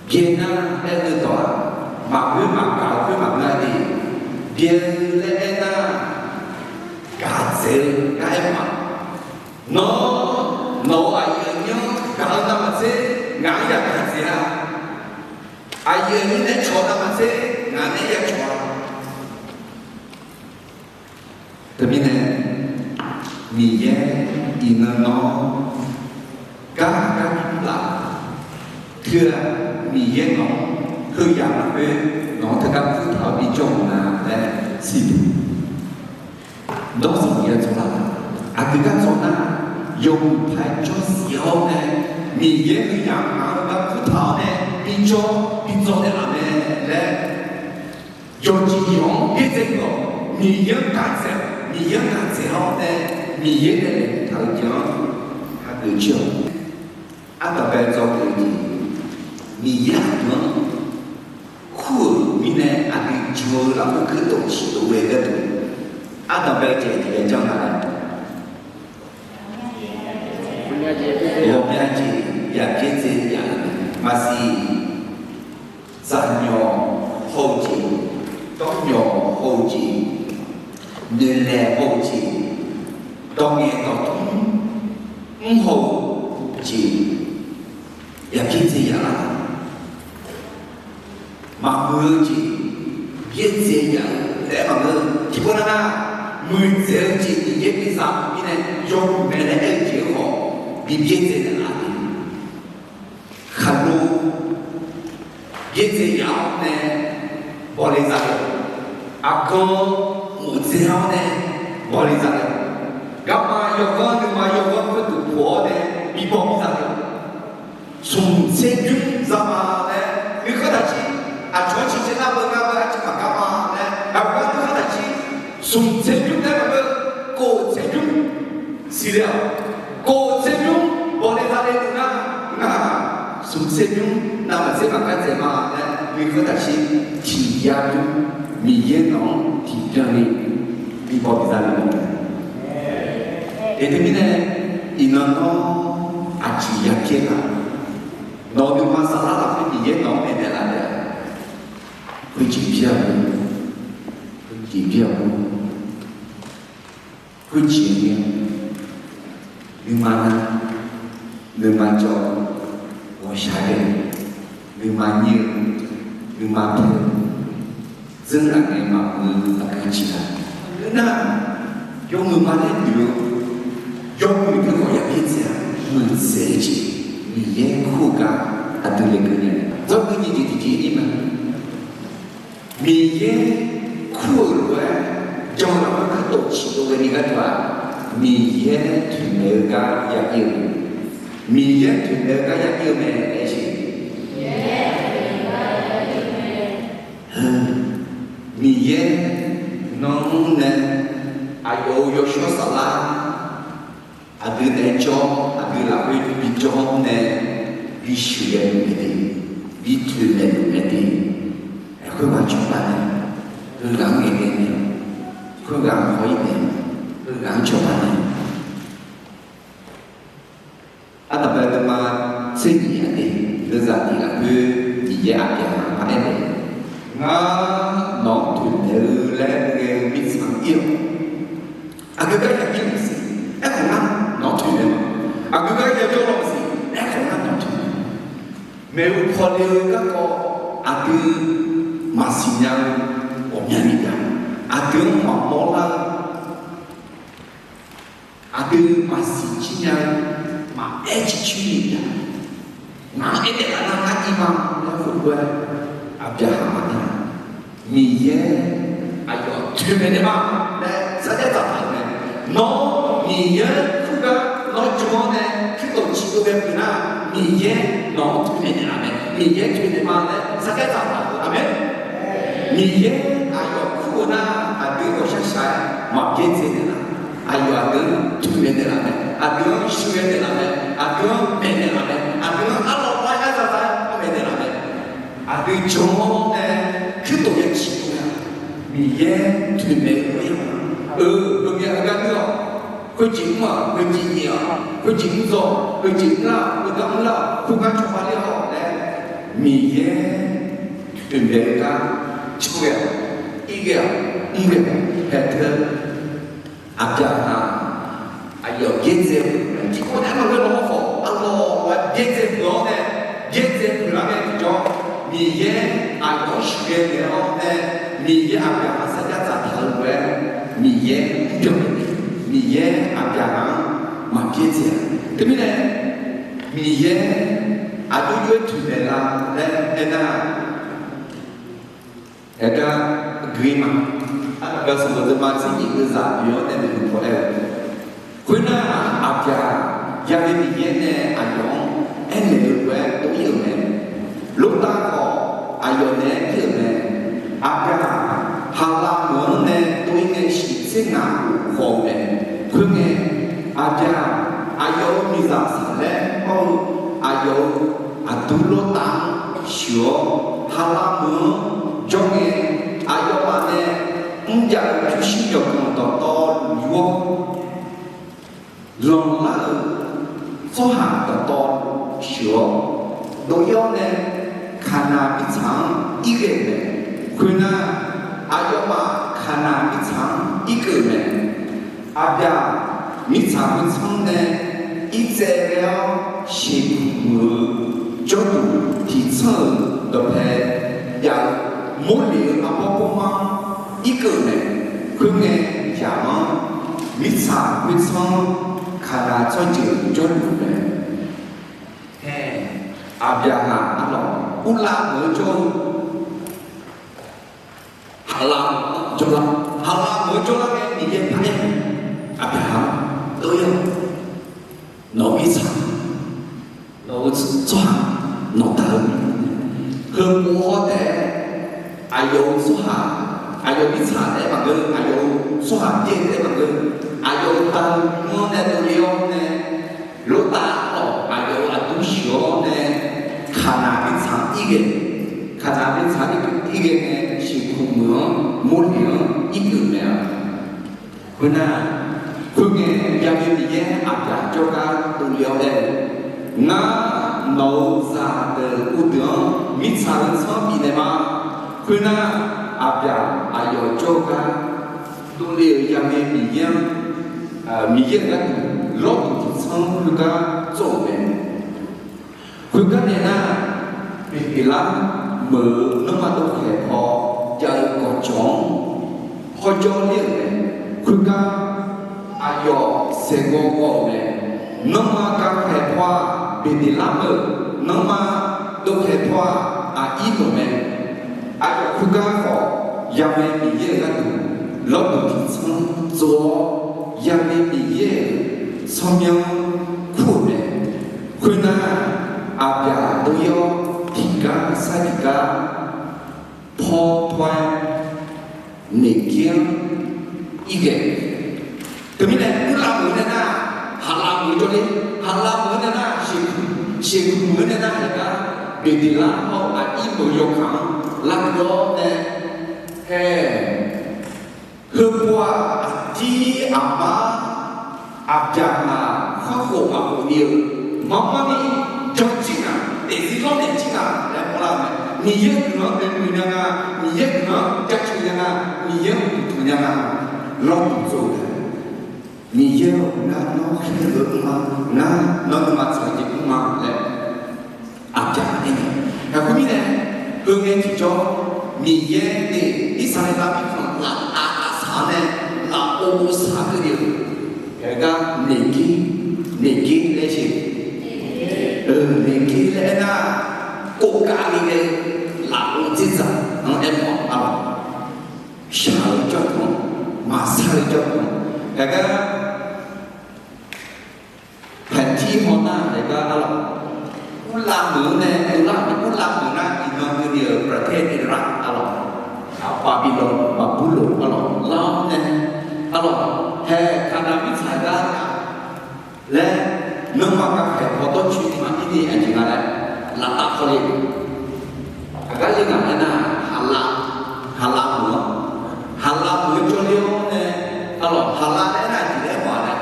Byae nar aer-eu dawq-aq, maqghoer maqgaq-eu khoer maqngeur-a de. Byae-eu laer aer nar, gaq dzaeq-eu gar aer ma. Nawr, nawq-euq aqyuif aqnyir-anr gaq-eu navmaqtser, ngaq-anr yagaq dzaeq-a. Aqyuif aqnyir nae cawq-eu navmaqtser ngaq nae yacawq-a. Teumirnae, Miqyaer iqnan nawr gar gar bi laf, teu-aq, Miqyaer nawq-anr heuyaq lafkhoer nawq-anr teugar kurtaq-awr bijawr-eu nga laer siqduq. Nawr sanqbof ya tsawrhaq, aqdui gar tsawrhaq nar, yawmuiq paq-aer jawr siq-awr nae, Miqyaer heuyaq-anr ngaq-anr gar kurtaq-awr nae bijawr bijawr naeqlaf mae laer, yawqjeq yawq-anr byaerdzae-awq, Miqyaer-anr gaqdzaeq, Miqyaer-anr gaqdzaeq-awr nae, Miqyaer nae laeqhmq taq-eu jeq-anr hageuf jir-awq. Ardanqbae dzawgeuf-eu jeq, Miqyaer aqdui-anr kur-euq mirnae aqdui jan-eu lafkhoer kuirtof ciqtof ghae gharduq, ardanqbae jeq tiqghaq janr nga laer, ghawqmya jeq yaq byaerdzae yaf-eu maqsiq. Zaqnyawq haw-eu jeq, dawrnyawq haw-eu jeq, noeqlaeq haw-eu jeq, dawqngaeq dawqtmr mr haw-eu jeq, yaq byaerdzae yaf-a. Maqmuiq-eu jeq, byaerdzae yaf-eu laer maqngeur. Tiqpov nar nar, muiqdzaeq-eu jeq Miqyaer biza-eu mirnae yawmuiq mae laer aer-eu jeq-anr khawf bi byaerdzae naeqlaf-a. Khaqlo byaerdzae yaf-awr nae bawle zale-awq. Aqgan mawf dzae-awr nae bawle zale-awq. Garma yawqghaq nuima yawqghaq khoerduq poq-awr nae bi baw bi zale-awq. Smq tser bymr za ma laer nuikhanr taqjir, aqcawq-anr ciqcaev nar beu ngar beu arciv maqgar ma laer, aqgar nuikhanr taqjir, smq tser bymr laer maqngeur, kof tser bymr siqle-awq. Kof tser bymr bawle zale-eu nar, ngar smq tser bymr navmaqtser maqgar dzaeq ma laer nuikhanr taqjir, tiq yar bymr Miqyaer nawq-anr tiqbyan ni bi baw bi zale-awq. Eq, teumirnae iqnan nawr aqjeq ya byaer la? Nawq-eu nuima saflar lafkhoer Miqyaer nawq-anr maeqnaeq laf taef-a. Khoerjeq byaer-a, khoerjeq byaer-a. Khoerjeq ni, nuima nar, nuima jawr, ghawqshaq ghae, nuima nyir-eu, nuima pae-eu, dzeurlaf ngae maqmuiq-eu aqgeu jeq-a. Khoernar, yawmuiq ma laer noeq-eu, yawmuiq teu khawf ya byaerdzae-a. Muiqdzaeq-eu jeq Miqyaer kur-eu gar aqdui laeqkeuv nya. Dzawrgui nyiq jeq tiqjeq ir ma. Miqyaer kur-euq lof-aer jan-eu lafkhoer kuirtof ciqtof ghaeni gharduq-aq, Miqyaer toeqmaeq-eu gar ya ir-eu mae. Miqyaer toeqmaeq-eu gar ya ir-eu mae laer siq. Miqyaer nawq-anr nae aqyawf-euq yawshawr saflar aqdui naeq-aer jawr, aqdui lafkhoer bijawr nae, bi shuif ghae luf mae de, bi toeqmaeq luf mae de. Khoerghaq cawba nae, heughaq-anr ngaeqghae nae, khoerghaq-anr haw-ir nae, heughaq-anr cawba nae. Ardanqbae deuq ma tser nyiq aqdui, leuzaq tiq lafkhoer Miqyaer aqbyaqhaq-anr aer-eu, Ngar nawq-anr toeqmaeq-eu laer ghae-eu mirtsaq ir-awq. Aqgeu gar ya ir-eu maqsiq, aerkhawf ngar nawq-anr toeqmaeq ma. Aqgeu gar ya jawr-eu maqsiq, aerkhawf ngar nawq-anr toeqmaeq ma. Maeqhu paw le-eu garkawv aqdui maqsiq nya-eu ghawqmyani taef-a. Aqdui-anr maqmawr lar-eu, aqdui maqsiq jir nya-eu, maqaer ciqcoer ni taef-a. Ngaq-anr aer taef-a nar ngar ir ma laer khoerlof-aer, aqbyaqhaq maqaer-a. Miqyaer aqyawf toeqmaeq naeq ma laer sarjax dzaqtaq-euq mae. Nawr Miqyaer kur gar nawr jan-awr nae kuirtof ciqtof ghae peuq nar, Miqyaer nawq-anr toeqmaeq naeqlaf mae. Miqyaer toeqmaeq ma laer sarjax dzaqtaq-euq. Aqmeq. Miqyaer aqyawf kur-eu nar, aqdui ghawqshaq shaq-aer maqbyaerdzae naeqlaf. Aqyawf aqdui-anr toeqmaeq naeqlaf mae. Aqdui-anr shuir ghae naeqlaf mae. Aqdui-anr maeqnaeq laf mae. Aqdui-anr arlawr bar yar za za-aer maeqnaeq laf mae. Aqdui jan-awr nae kuirtof ya ciqtof-a. Miqyaer toeqmaeq-eu lof-aer ya-a. Eu, heumyav heugar nuir-awq. Khoerjeq mr-aq, heujeq nyaef-awq. Khoerjeq mr dzaw-awq. Heujeq mr lar-awq. Heugar mr lar-awq. Khoergar cawba ler-awq laer, Miqyaer toeqmaeq-eu gar cawghae-awq, irghae-awq, mrghae-awq. Haeq teu aqbyaqhaq aqyawf byaerdzae-eu tiqkawv nae maqngeur, nawmaf khawf arlawr-aer byaerdzae peuq-awr nae ghae naeq-awr nae, Miqyaer aqbyaqhaq sarjax dzaqtaq-eu lof-aer, Miqyaer mrbyan, Miqyaer aqbyaqhaq-anr maqbyaerdzae-a. Teumirnae, Miqyaer aqjox jov-aer toeqmaeq la laer aernar, aergar gui ma. Arnavbyan sanqbof deuvma tser nyiq deuvzaq oeq-awr nae maeqhu paw aer-eu, khoernar, aqbyaq, yaghae Miqyaer nae aqyawf-anr aernaeq-eu lof-aer dov-ir-euq mae. Lortav khawf, aqyawf naeq-aer ir-euq mae. Aqbyaq, haqlav meuq-anr nae dov-ir ngae shiq tser ngaq khof-eu mae. Khoerngae, aqbyaq, aqyawf-euq miqzaq saq laer mr-eu aqyawf-euq aqdui lortav-anr sheuq-awr, haqlav meuq-anr jawr ngae, aqyawfmaf nae mrjav-eu pyurshuir yawqganq dawqtawvluf yur-awr, lanqlar-euq tsawrhaq dawqtawvluf sheuq-awr, dov-ir-awr nae Kaqnaq mirtsaq-anr irghae-euq mae. Khoernar, aqyawfmaf Kaqnaq mirtsaq-anr irkeuv-euq mae. Aqbyaq, mirtsaq khoertsanr nae irtsaev ghae-awr sheuqmuiq-eu jawrduq tiqtsanr-euq dawqpae jav-eu Morleq-euq arbawr bawrmar-anr irkeuv-euq mae. Khoerngae, jaq-anr mirtsaq khoertsanr Kaqnaq tsawrjeuq jawrluf mae. Hae, aqbyaqhaq arlawq, urlav meuq-anr jawr-eu haqlav meuq-anr jawrlar, haqlav meuq-anr jawrlar ngae Miqyaer paq-aer, aqbyaqhaq-anr dov-ir-awq. Nawq-eu mirtsaq, nawq-eu tsawrhaq, nawqdaq-eu, heupov hawr taef-aer, aqyawf-euq tsawrhaq, aqyawf mirtsaq taef-aer maqngeur, aqyawf-euq tsawrhaq byaer taef-aer maqngeur, aqyawf-euq daq-eu nymr-anr nae dovle-awr nae, lortav-awq, aqyawf-euq aqdui sheuq-awr nae, Kaqnaq mirtsaq-anr irghae, Kaqnaq mirtsaq-anr irghae ngae, sheuqmuiq-anr Morleq-anr irkeuv mae-a. Khoernar, khoerngae, yaghae Miqyaer aqbyaq jawrgar dovle-awr aer-eu, Ngar nawq-euq zaqdeuq uvdeuq-anr mirtsaq-eu tsanr bifnaeq ma. Khoernar, aqbyaq aqyawf jawrgar dovle-euq yaghae Miqyaer-anr, Miqyaer-euq gharduq lawrduq tiqtsanr khoergar tsov-euq mae. Khoergar nae nar, Beqdeqlar meuq-eu nanrma dovkhaeq paw jav-eu gawqjawq-anr hawjawr ler-euq mae. Khoergar aqyawf saeqgawv gawv-euq mae. Nanrma gavkhaeq paw-aq Beqdeqlar meuq, nanrma dovkhaeq paw-aq aqir meuq mae. Aqyawf khoergar khawf, yaghae Miqyaer-euq gharduq lawrduq tiqtsanr tsov-awr, yaghae Miqyaer-euq tsawrmyanr kur-euq mae. Khoernar, aqbyaq dov-ir-awr tiqgar sar tiqgar paw paw-aer Naqgir-anr irghae. Teumirnae, urlav meuq-eu nae nar, haqlav meuq-eu jawrler, haqlav meuq-eu nae nar, sheuqmuiq, sheuqmuiq-eu nae nar, haegar Beqdeqlar hawr-eu aqir meuq-eu yawkaq-anr lavguv-awr nae, hae, heupov-aq aqdir aqmar aqbyaqhaq khar khof maqkhof ni-eu, marmarni janjir ngaq, daefzir lawrnaeq jir ngaq laer mawrlar-eu mae. Miqyaer guiqlanq-anr noeqmuiq nya nga, Miqyaer guiqlanq-anr jaceuq nya nga, Miqyaer-anr uqduq tanq nya nga, lawrduq tsov-eu taef. Miqyaer-or, ngar nawr khaerluf-eu mr ma, ngar nawr nuima tsaq-eu jeq mr ma laer aqbyaq aer-eu. Aqkhoermirnae, heungae tiqjawr, Miqyaer nae Irsaqleqlav mirkhanq laftav lavsaq-anr nae lafov saq-eu keuvni-eu, aergar Naqgir, Naqgir laer jeq, Naqgir laer aernar, kov kavni nae lafov dzerdzaq-anr aermawf-a lawq. Shaq-eu jawrduq-anr, maqsar-eu jawrduq-anr, aergar Paeqtir hawnar laeqgar arlawq, urlav meuq-anr nae dovlar-euq, urlav meuq nar iqnan keuvni-euq ประเทศอิรัก arlawq, Babilon, Baqburloq arlawq, lar-awr nae arlawq, hae Kaqnaq mirtsaq gar laer, nanrma gavkhaeq paw dawrcoeni maqbir ni aqjeq nga laer laftav kawle. Aqgar le ngaq aernar, haqlav, haqlav meuq-anr, haqlav meuq-eu jawrler-awr nae arlawq, haqlav laer aernar aqjeq laer mawf-a laer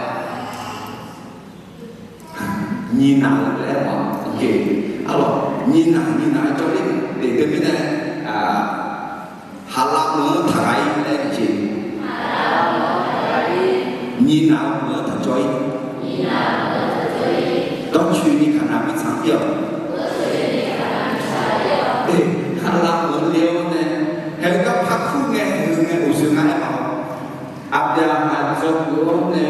Nyiqnaq-eu laer mawf-a. Arlawq, nyiqnaq nyiqnaq-aer jawrler-euq daef deuq mirnae, haqlav meuq-anr taqghaq-ir laer jeq, nyiqnaq-eu meuq-anr taqjawr-ir. Dawrcoeni Kaqnaq mirtsaq-anr ir-awq. Haqlav meuq-anr le-awr nae Ghof-awr nae,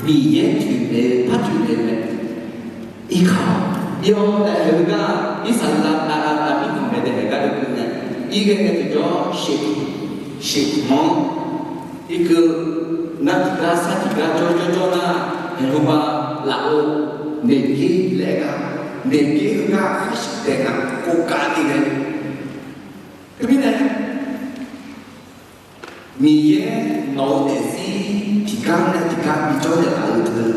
Miqyaer toeqmaeq-eu par toeqmaeq-eu mae. Irkaq-awq, ir-awr nae heugar, irsaqleqlav lavlav mirkhanq maeqdaeq haeq gar dovkeuv nae, irghae nae tiqjawr shef, shef-anr irkeuv, nar tiqgar sar tiqgar jawr jawr jawr nar, haeqhmq ba laf-eu Miqyaer laer gar, Miqyaer heugar khar shif taef nga, khovkav ni ghae. Teumirnae, Miqyaer nawq-eu daefzir tiqgar nae tiqgar bijawr naeqlaf-eu teu,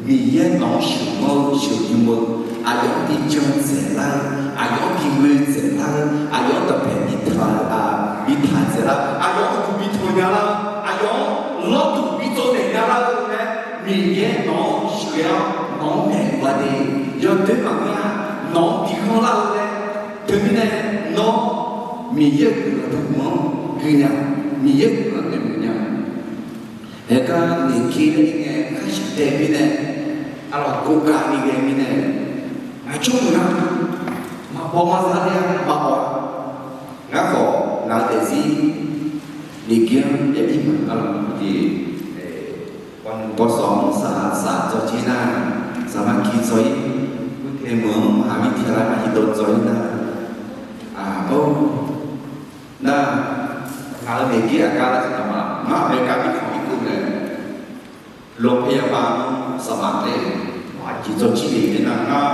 Miqyaer nawq-anr sheuqghanr-eu sheuqdm-eu, aqyawf-anr bi jan dzaeqlar-eu, aqyawf-anr bi ghoe dzaeqlar-eu, aqyawf-anr dawqpae bi taq, bi taq dzaeqlar-eu, aqyawf-anr uqduq bi tanq nya lar-eu, aqyawf-anr lawrduq bi tsovnaeq nya lar-eu nae, Miqyaer nawq-anr sheuqghae-awr nawq-anr maeqluf-a de. Yawdoer maqngeur-a, nawq-anr bi ghanrlar-eu nae, teumirnae nawr Miqyaer-euq guiqlanq dawqtawvluf-anr gui nya, Miqyaer-euq guiqlanq nae muiq nya. Haeqgar naeq kir nae ir ngae khar shif taef mirnae, arlawq khovkav ni ghae mirnae, aqcawq meuq nar, maqbaw mazar ler-a maqbaw-a. Ngar khawf ngaq-eu daefzir Miqyaer-anr yabi maqnga lawq jeq, bawsawq-anr saq saq dzawjir nar, saqmaqki dzawr-ir, meuq-anr maqha mirtiq lar maqhiqdawr dzawr-ir nar, aq, or, nar, ngaq-euq naeq jir aqgar lar siqnya ma, ngar-aq bae gar mirkhanq irkeuv nae, โรงพยาบาล-anr saqmaqtae, aqjeq dzawjir le-eu nar, ngar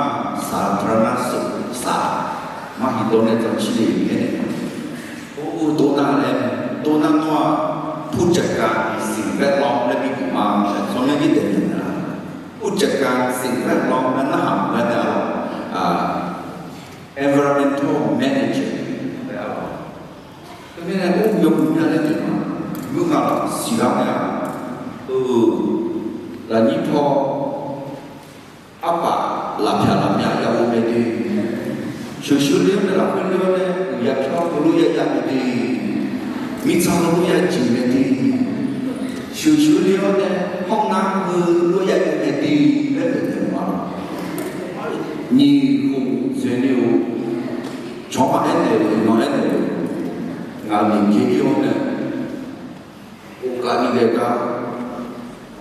saqtaqnar saq, maqhiqdawr nae dzawjir le-eu aer-eu, or, dovnar laer, dovnar nawr-aq, ผู้จัดการสิ่งแวดล้อม laer bi guq ma, sanr nae jir daef naeq nar, ผู้จัดการสิ่งแวดล้อม laer narhaq maqnga nae-aq, environmental manager laer-aq, teumirnae or yawmuiq mya laer noeq ma, yur nga laf siqlar mae-aq, eu, lafnyir paw arpaf lafpyaq lafmyav ya-eu mae de. Sheuqsheuq ler-awr nae lafkhoer ler-awr nae uqya pyawr heulof ya jav mae de. Mirtsaq heulof ya jeq mae de. Sheuqsheuq ler-awr nae hawr ngar heulof ya jav mae de laer noeq naeq ma. Nyiq khof dzaeqni-eu, cawq-anr maqaer naeq-euq, iqnan aer naeq-euq, ngaq-euq miqjaer jir-awr nae, โอกาส ni ghae gar,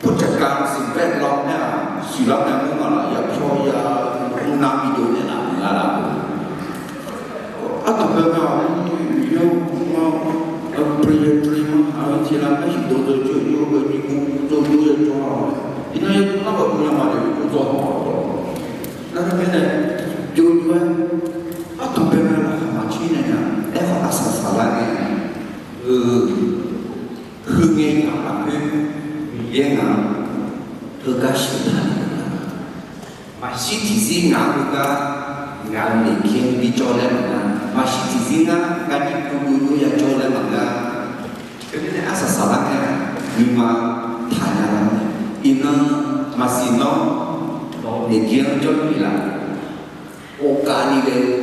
ผู้จัดการสิ่งแวดล้อม nae-aq, siqlar nae mr nga laf, yapyawr ya, mr nar bi jov naeq laf, mr nga laf. Ardanqbae mae-aq, yawr, mr nga, เปลี่ยนเปลี่ยน ma, aqyawf tiq lar nar shiq dov dov jov jov-eu nyiq gu dov jov ya jawr-a. Iqnan yawdov nar baqdov nya ma, yawdov dov dov-a. Nar mirnae, jov jov-aer, ardanqbae mae lafkhaq maqcir naeq nya, aerkhawf arsaq saqlar ngae, eu, heu ngae yaq lafkhoer Miqyaer ngaq-anr heugar sheuq taq-euq nga. Maqshir tiqzir ngaq-anr heugar, ngaq-euq naeq kir-anr bijawr laer maqnga. Maqshir tiqzir ngar, ngar jir pu dov dov ya jawr laer maqnga. Teumirnae arsaq saqlar ngae, nuima taqnya lar-a. Iqnan maqsiq nawr, naeq kir-anr jawrluf laf. โอกาส ni ghae-eu,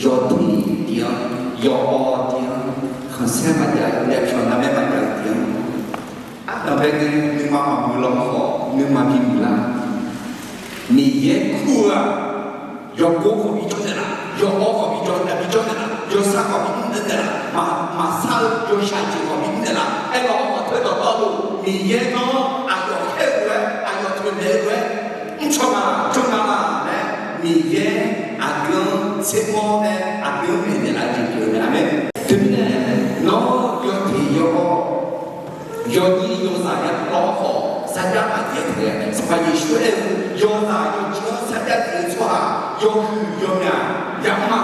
yawteq tiv-anr, yawawr tiv-anr, khanqsaer maqjav-eu, yapyawq narmaer maqjav-eu tiv-anr, ardanqbae ngae nuima maqmuiq lawr khawf nuima bimuiq lar. Miqyaer kur-eu-aq, yawgor khawf bijawr naeq laf, yawawr khawf bijawr naeq laf, bijawr naeq laf, yawsar khawf bimr naeq laf, maq, maqsar-eu yawshaq jeq khawf bimr naeq laf. Aerkhawf, aqteu dawqtawvluf Miqyaer nawr aqyawf khaer-eu lof-aer, aqyawf toeqmaeq-eu lof-aer, mrcawq nga, jawr nga laer, Miqyaer aqdui-anr tsermawr nae aqdui-anr maeqnaeq laf-eu jeq pyeuf-eu mae. Aqmeq. Teumirnae nawr yawteq yawawr, yawnyir yawzaq ya lawr khawf sarjax maqjav taef-a. Sanqpaq Yeqsur aer-eu, yawzaq yawjir-anr sarjax daef-eu tsawrhaq yawhuiq yawmyaq yamr ma,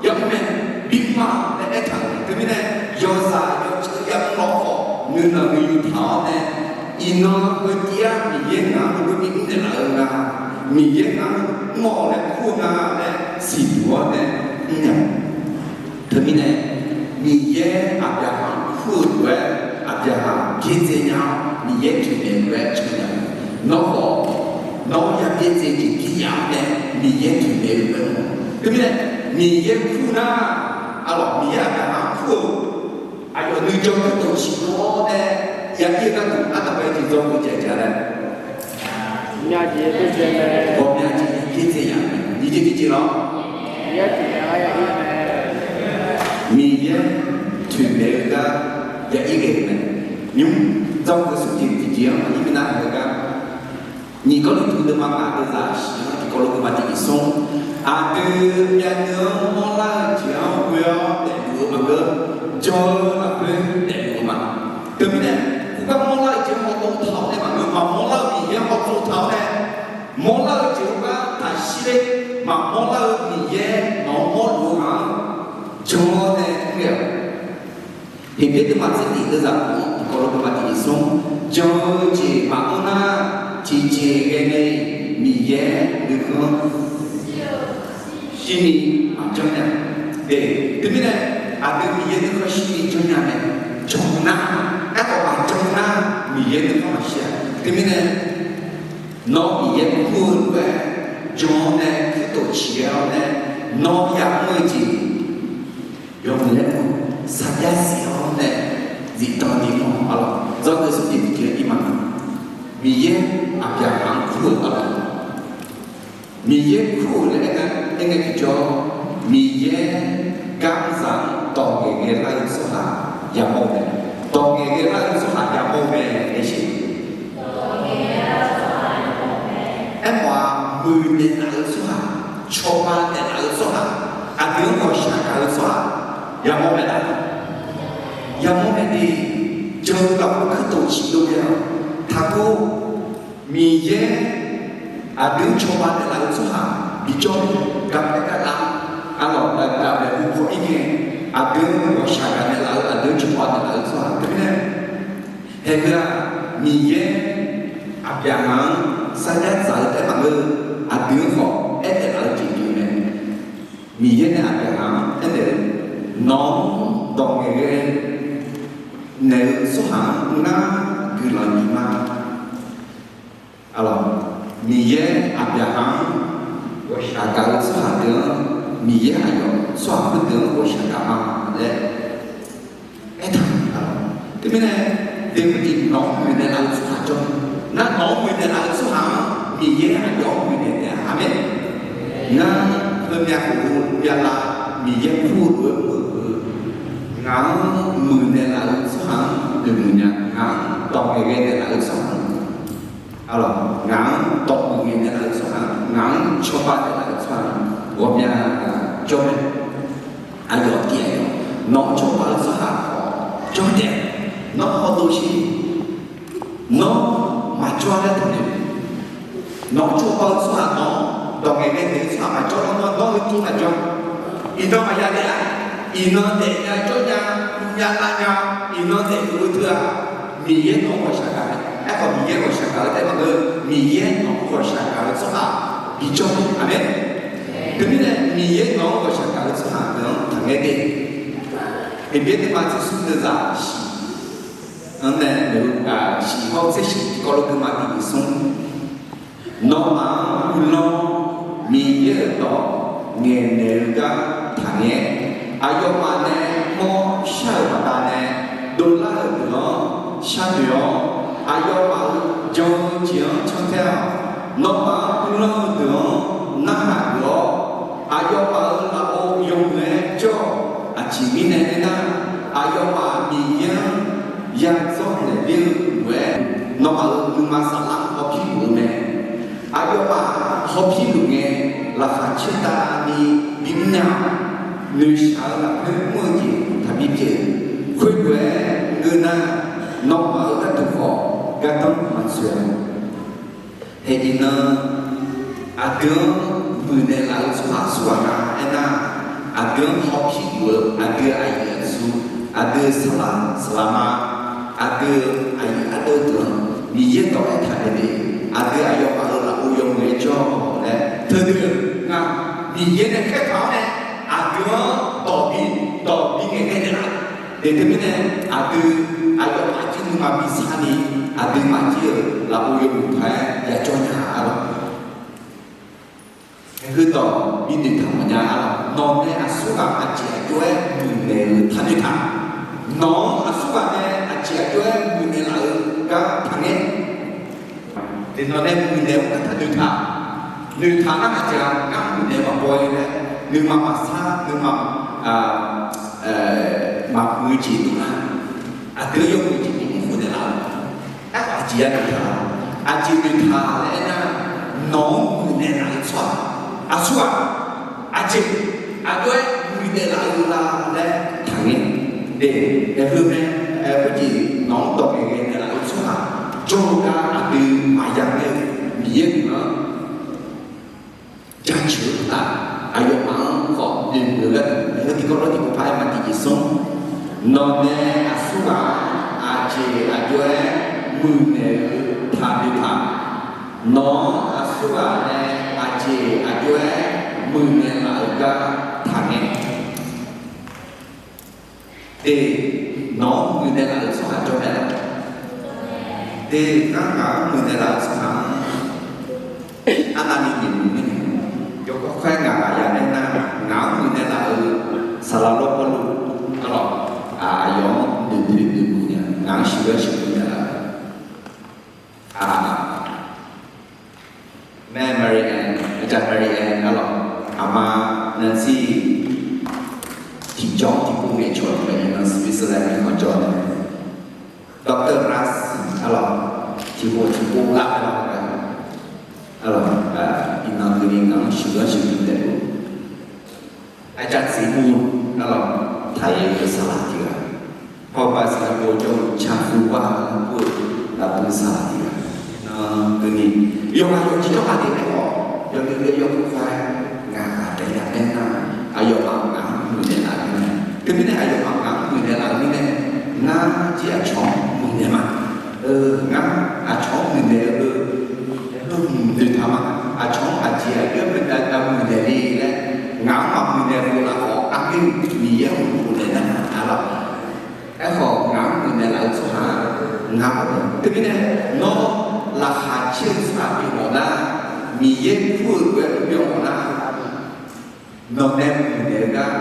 yamr mae, bimr ma laer aertaq-euq. Teumirnae yawzaq yawjir yamr lawr khawf nuinanq nuiyu taq-awr nae, iqnan heutiv-aer Miqyaer ngaq-anr heulof-aer bimr naeqlaf-eu nga, Miqyaer ngaq-anr mr-awq laer kur-eu nga laer siqduq-awr nae mrnya. Teumirnae Miqyaer Aqbyaqhaq-anr kur-eu lof-aer, Aqbyaqhaq byaerdzae nya-awr Miqyaer toeqmaeq-eu lof-aer cannya. Nawr khawf, nawr ya byaerdzae jeq bif yaf-awr nae Miqyaer toeqmaeq-eu lof-aer mr-a. Teumirnae Miqyaer kur nar, arlawq Miqyaer Aqbyaqhaq-anr kur-eu aqyawf nuijan nuidov ciqdov-awr nae ya ir-eu gharduq ardanqbae tiqdzaw-eu jeq jav laer, ghawqmya jeq byaerdzae nya-a. Nyiq jeq tiqjeq lawr, Miqyaer toeqmaeq-eu gar ya ir ghae-eu mae. Nymr Dzawgeuf smr jeq tiqjeq-anr aqnyir minav-aer heugar, nyiq Gawrliqtu deuvma ngaq deuvzaq shiq-anr tiqkawv lof-eu ma tiq nyiq smr, aqdui myavnuiv-anr mawrlar-eu jeq-anr ghoe-awr daefluf-eu maqngeur, jawr-eu lafkhoer daefluf-eu ma. Teumirnae, khoergar mawrlar-eu jeq-anr hawtsov taq-awr nae maqngeur, maqmawrlar-eu Miqyaer-anr hawtsov taq-awr nae, mawrlar-eu jeq-anr gar taqshir ler, maqmawrlar-eu Miqyaer nawq-anr mawrluf-eu ghaq-anr jan-awr nae mr ghae-awq. Heqbyaer deuvma tser tiq deuvzaq khof-anr tiqkawv lof deuvma tiq nyiq smr, jan-eu jeq maqanr nar, tiqjeq ghae nae Miqyaer nuikhanr shirni maqjanr nya. Teumirnae, aqdui Miqyaer nuikhanr shirni janr nya mae. Jan nar, aerkhawf maqjan nar, Miqyaer nuikhanr maqshir-a. Teumirnae, nawr Miqyaer kur-eu lof-aer jan-awr nae, kuirtof ciq-awr nae, nawr yamr-eu jeq yawmuiq laer mr, sarjax siq-awr nae, zifdan ni mr-awq. Dzawgeuf smr jeq tiqjeq-anr ir ma. Miqyaer Aqbyaqhaq-anr kur-euq arlawq, Miqyaer kur-euq laer aer ngae tiqjawr, Miqyaer gar mrzaq-anr dawq ngaeqghae lar-eu tsawrhaq yamawr-eu mae. Dawq ngaeqghae lar-eu tsawrhaq yamawr-eu mae. Aershir, aermawf-aq, muiqnaeq laf-eu tsawrhaq, cawba naeqlaf-eu tsawrhaq, aqdui-anr ghawqshaq gaq-eu tsawrhaq yamawr mae laf. Yamawr mae de. Jan-eu lafkhoer kuirtof ciq dov ghae-awq. Taqgor, Miqyaer aqdui-anr cawba naeqlaf-eu tsawrhaq bijawr, garpaer garlav, arlawq, gaqmaeq uvkhawf ir ngae, aqdui-anr ghawqshaq gaq naeqlaf-eu, aqdui-anr cawba naeqlaf-eu tsawrhaq teumirnae, haeqgheu-aq, Miqyaer Aqbyaqhaq-anr sarjax dzaq-eu taef maqngeur, aqdui-anr khawf aernaeq laf-eu jeq pyeuf mae. Miqyaer nae Aqbyaqhaq-anr aernaeq-eu, nawq-anr dawq ngaeqghae naeq-eu tsawrhaq-anr ngar guiqlanq bif ma. Arlawq, Miqyaer Aqbyaqhaq-anr ghawqshaq gaq-eu tsawrhaq deuq-anr, Miqyaer aqyawf tsawrhaq khoerdeuq-anr ghawqshaq gaq ma laer aertaq-euq arlawq. Teumirnae, deuq-ir nawq-anr muiqnaeq laf-eu tsawrhaq jawr, nar nawq-anr muiqnaeq laf-eu tsawrhaq-anr Miqyaer aqyawf-anr muiqnaeq taef-a. Aqmeq. Ngar heumyav khof-eu myavlav Miqyaer kur-eu lof-aer mr-eu, ngaq-anr muiqnaeq laf-eu tsawrhaq-anr noeqmuiq nya, ngaq-anr dawq ngaeqghae naeqlaf-eu tsawrhaq-anr, arlawq, ngaq-anr dawq ngaeqghae naeqlaf-eu tsawrhaq-anr, ngaq-anr cawba naeqlaf-eu tsawrhaq-anr ghawqmya jawr mae. Aqyawf tiv-aq, nawq-anr cawba-eu tsawrhaq khawf jawr taef, nawr hawdov shir, nawr maqjawr laer taqnoeq. Nawq-anr cawba-eu tsawrhaq, nawq-anr dawq ngaeqghae naeq-eu tsawrhaq maqjawr lar nawr, nawr heutov maqjawr. Iqnan maqya daef-a. Iqnan daefnya jawrnya, uvnya lavnya, iqnan daefluf-eu teu-aq, Miqyaer nawq-anr ghawqshaq gaq-a. Aerkhawf, Miqyaer ghawqshaq gaq-eu taef maqngeur, Miqyaer nawq-anr ghawqshaq gaq-eu tsawrhaq bijawr-a. Aqmeq. Teumirnae, Miqyaer nawq-anr ghawqshaq gaq-eu tsawrhaq deuq-anr taqngaer de. Heqbyaer nuima tser smr deuq zaq shiq-anr nae, shiq hawr tser shiq tiqkawv lof-eu ma tiq nyiq smr. Nawmaf-anr guiqlanq, Miqyaer-euq dawq ngaeqnaeq-eu gar taqngaer. Aqyawfmaf nae mawr shar-euq baqdanae, dovlar-euq deuq-anr sharnoeq-awr, aqyawfmaf-euq jan-eu jeq-anr cantae-awq. Nawmaf-anr guiqlanq-eu deuq-anr narhaq geuf-awr, aqyawfmaf-euq lafov yawmuiq-aer jawr-awq. Aqjeq mirnae aernar, aqyawfmaf Miqyaer-anr yadzawr naeq ler-eu lof-aer, nawmaf-euq nuima saflar hawpir luf-eu mae. Aqyawfmaf hawpir luf ngae, laqkhaq caertavni bimr nya-awq. Noeqshaq-eu lafkhoer mr-eu jeq taqbi pyeuf. Khoerlof-aer ngeur nar, nawmaf-euq gharduq khawf gardanr maqtsoeq-a. Haeq iqnan, aqdui-anr muiqnaeq laf-eu tsawrhaq aqsurghaq nga aernar, aqdui-anr hawpir luf-eu aqdui aqyuif aqtsu, aqdui saqlaq saqlaqma, aqdui aqyuif aqdeuv deuq-anr Miqyaer dawq aertaq naeq le. Aqdui aqyawfmaf-euq lafov yawmuiq-aer jawr-awq laer teudeuq nga. Miqyaer nae khaertaq-awr nae aqdui-anr dawq bi, dawq bi ngaeqghae naeqlaf. Deuq teumirnae, aqdui aqyawfmaf jir nuima bisar ni, aqduimaf jir-euq lafov yawmuiq paq-aer yajawr nya-a lor. Heudawq bi noeqtaq mawfnya-a lor. Nawq nae aqsurghaq aqjeq aqjox-aer muiqnaeq-euq taqnoeq taq. Nawq-anr aqsurghaq nae aqjeq aqjox-aer muiqnaeq laf-eu gar taqngaer. Tiqnawq nae muiqnaeq-eu gar taqnoeq taq. Noeqtaq nar aqjeq-aq, ngar muiqnaeq maqbaw-ir laer, nuima maqsar, nuima maqmuiq-eu jeq dovlar. Aqdui-anr yawmuiq jeq bimr khof naeqlaf-eu Aqjeq ya noeqtaq-a. Aqjeq noeqtaq laer aernar, nawq-anr muiqnaeq laf-eu tsawrhaq, aqsurghaq, aqjeq aqjox-aer muiqnaeq laf-eu la laer taqngae. Eq, aer-eu mae, aer-eu jeq nawq-anr dawq ngaeqghae naeqlaf-eu tsawrhaq jawr-eu gar aqdui maqya ngae-eu Miqyaer guiqlanq-anr jaceuq-eu uqtaf, aqyawfmaf-anr khawf noeqmuiq-eu gharduq, aer-eu tiqkawv lawr tiqkawv par-aer ma tiqjeq smr. Nawq nae aqsurghaq-anr aqjeq aqjox-aer muiqnaeq-eu taqnoeq taq. Nawq-anr aqsurghaq nae aqjeq aqjox-aer muiqnaeq laf-eu gar taqngae. Eq, nawq-anr muiqnaeq laf-eu tsawrhaq jawr mae laf? Eq, ngar ngaq-anr muiqnaeq laf-eu tsawrhaq-anr arnavni noeqmuiq mirnae, yawkawr khaer ngaq ghaq ya nae nar, ngaq-anr muiqnaeq laf-eu saqlaq lawr Pawrluv, arlawq, aqyawf-anr noeqdoe noeqmuiq nya, ngaq-anr sheuqghae sheuqmuiq naeq laf-eu Mae Mary Ann, aqda Mary Ann arlawq, aqma Nancy tiqjawr tiqpov ngaeqcawq-eu mae, iqnan Switzerland-anr jawr-eu mae. Doctor Ras arlawq, tiqpov tiqpov lar-eu mae. Arlawq, iqnan keuvni ngaq-anr sheuqghae sheuqmuiq naeq-eu Aqda Tseqmuv arlawq, taqyaer-eu saqlaq tiq ghaq, Pawrbaq Singapore jawr-eu Caqfuqbar-anr kur-eu lafkhoer saqlaq tiq ghaq. Iqnan keuvni yawqghaq yawqjeq jawrhaq daef-aer khawf, yawdoer-aer yawkawr khaer ngaq ghaq taef ya aernar, aqyawfmaf ngaq-anr muiqnaeq laf-eu mirnae, teumirnae aqyawfmaf ngaq-anr muiqnaeq laf-eu mirnae, ngar jir aqcawq-anr muiqnaeq ma. Ngar aqcawq-anr muiqnaeq-eu heu, heu hmq noeqtaq ma. Aqcawq-anr aqjeq aqjox-aer baedav muiqnaeq le laer, ngaq-anr maqmuiqnaeq-eu lafkhawf, aqgeu Miqyaer-anr muiqnaeq nar-aq lawq. Aerkhawf, ngaq-anr muiqnaeq laf-eu tsawrhaq-aq, ngaq-anr teumirnae, nawr laqkhaq caer-eu tsawrhaq pyeuf mawf nar, Miqyaer kur-eu lof-aer byan mawf nar, nawq nae muiqnaeq-eu gar,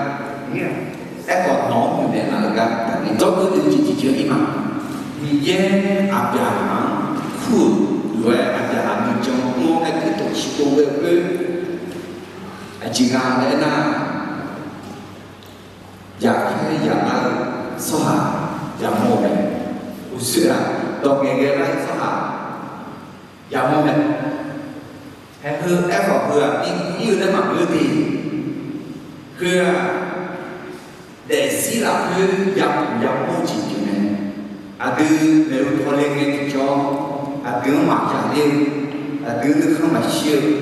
aerkhawf nawq-anr muiqnaeq laf-eu gar, dzawgeuf deuq jeq tiqjeq-ir ma. Miqyaer aqbyaqhaq-anr kur-euq lof-aer aqbyaqhaq nuijan mr-awr nae kuirtof ciqpov ghae-eu khoer, aqjeq nga laer aernar, yaqkhaer yaqlar-eu tsawrhaq yamawr-eu mae. Uqshoe-aq, dawq ngaeqghae lar-eu tsawrhaq yamawr mae. Haeq heu aerkhawf heu-aq, bi guv-ir-eu laer maqngeur de. Heu-aq, daefzir lafkhoer yabuq yamawr-eu jeq pyeuf mae. Aqdui maeq-eu pawle ngae tiqjawr, aqdui-anr maqya ler-eu, aqdui-anr nuikhanr maqshir-eu,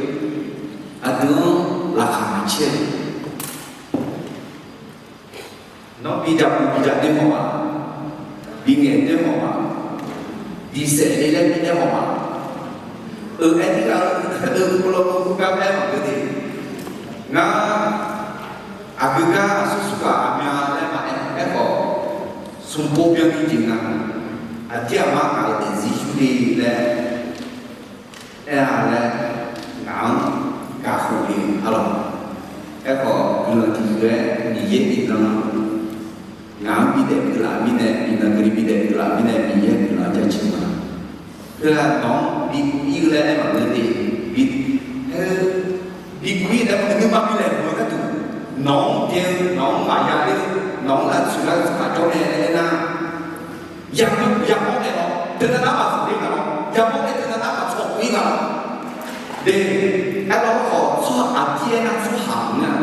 aqdui-anr laqkhaq maqcaer-eu, nawr bi jaqbuq bi jaqdoer mawf-aq, bi ngaeq doer mawf-aq, diqsaef le laer bi aer mawf-aq, eu aer tirghaq-eu, eu kawvlawv kawvgar aer maqngeur de. Ngar aqgeu gar aqsur sur ghaq aqmyan laer maqaer, aerkhawf, smq pov byanni jeq nga. Aqdir aqmar ngaq-euq daefzir yur le laer aer-a laer, ngaq-anr gaq khof le arlawq. Aerkhawf, guiqlanq tiqkeuv-aer Miqyaer iqnan ngaq-anr bidaef keuvlaf mirnae, iqnan keuvni bidaef keuvlaf mirnae Miqyaer guiqlanq jaceuq ma. Heu-aq nawq-anr bi guv-ir-eu laer aer maqngeur de. Bi, heu, bi guv-ir laer maqngeur, nuima bi laeqhmq-eu gharduq, nawq-anr byan-eu, nawq-anr maqya ler-eu, nawq-anr lavtsoeq lar-eu tsawrhaq jawr mae laer aernar, yamawr, yamawr nae lawr, teunav nar maqtsoeq-ir nga lawr, yamawr nae teunav nar maqtsoeq-ir nga lawr. De, aerlawr khawf tsawrhaq aqdir aernar tsawrhaq maqngeur-a.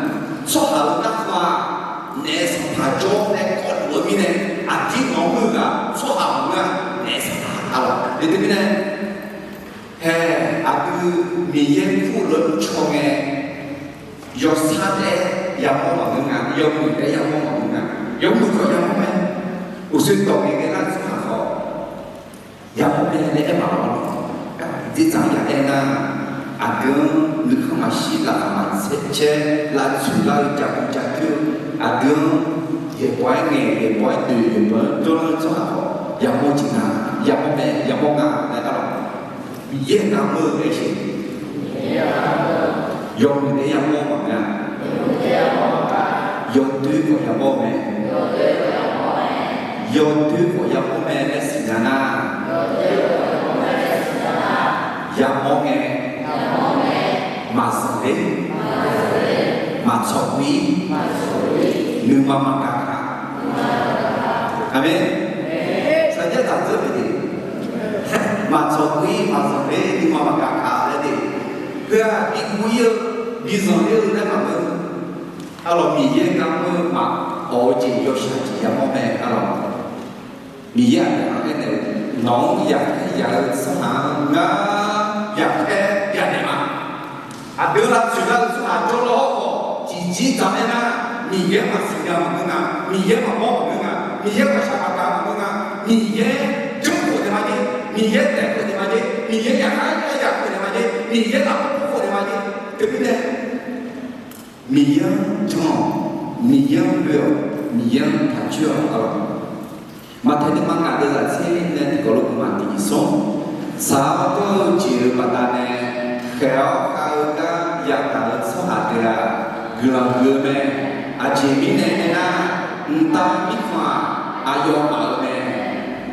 Tsawrhaq-euq narkhan-aq, naef sanqpaq jawr nae kawvluf-eu mirnae, aqdir nawq-anr meuq ghaq tsawrhaq maqngeur-a, naef sanqpaq arlawq. De teumirnae, hae, aqdui Miqyaer kur-eu lof-aer caw ngae, yawsar taef-aer yamawr maqngeur nga, yawmuiq taef-aer yamawr maqngeur nga, yawmuiq khawf yamawr mae. Uqshoe dawq ngaeqghae lar-eu tsawrhaq khawf yamawr mae laer aer maqlawr-a. Dzerdzaq ya aer nar, aqdui-anr nuikhanr maqshir, laqkhaq maqcaer, lavtsoeq lar-eu, jaqguv jaqdoer-eu, aqdui-anr yaeqbawq-aer ngaeq, yaeqbawq-aer doeq, yaeqbawq-aer jawrlar-eu tsawrhaq khawf yamawr jeq nga, yamawr mae, yamawr nga laer arlawq. Miqyaer navmeur-eu aer jeq, yawmuiq taef-aer yamawr maqngeur-a. Yawdoer khawf yamawr mae. Yawdoer khawf yamawr mae laer siqnya nar, yamawr ngae, maqzanqler, maqtsawq guv-ir, nuima maqgaq kaq. Aqmeq. Saqjax taq dzeur-eu de. Maqtsawq guv-ir maqzanq ler nuima maqgaq kaq laer de. Heu-aq bi guv-ir-eu, bi zanqler-eu laer maqngeur. Arlawq, Miqyaer gar mr-eu maqawq-eu jeq yawshaq jeq yamawr mae arlawq. Miqyaer aqdui-anr aernaeq-eu, nawq-anr yaqkhaer yaq-eu tsawrhaq-anr ngar yaqkhaer yaq naeq ma. Aqdui lavtsoeq lar-eu tsawrhaq jawrlawr-awr khawf tiqjir dzaq-aer nar, Miqyaer maqsiq nya maqngeur nga, Miqyaer maqmawr maqngeur nga, Miqyaer ghaqshaq ghaqgaq maqngeur nga, Miqyaer janrkhof naeq ma jeq, Miqyaer taef khof naeq ma jeq, Miqyaer yaqkhaer yaq khof naeq ma jeq, Miqyaer lafkhoer khof naeq ma jeq. Teumirnae Miqyaer-anr jan-awq, Miqyaer-anr loe-awq, Miqyaer-anr taqcoer-awq arlawq. Maqtaeq nuima ngaq deuq zaq tser nae tiqkawv lof-aer maqtiq smr. Saq-awr dawr-eu jeq-euq baqdanae khaeq-awr khav-eu gar yadaq-eu tsawrhaq deuq-aq, guiqlanq huiq-eu mae. Aqjeq mirnae aernar, mqtav mirkhanq-aq, aqyawfmaf-euq mae.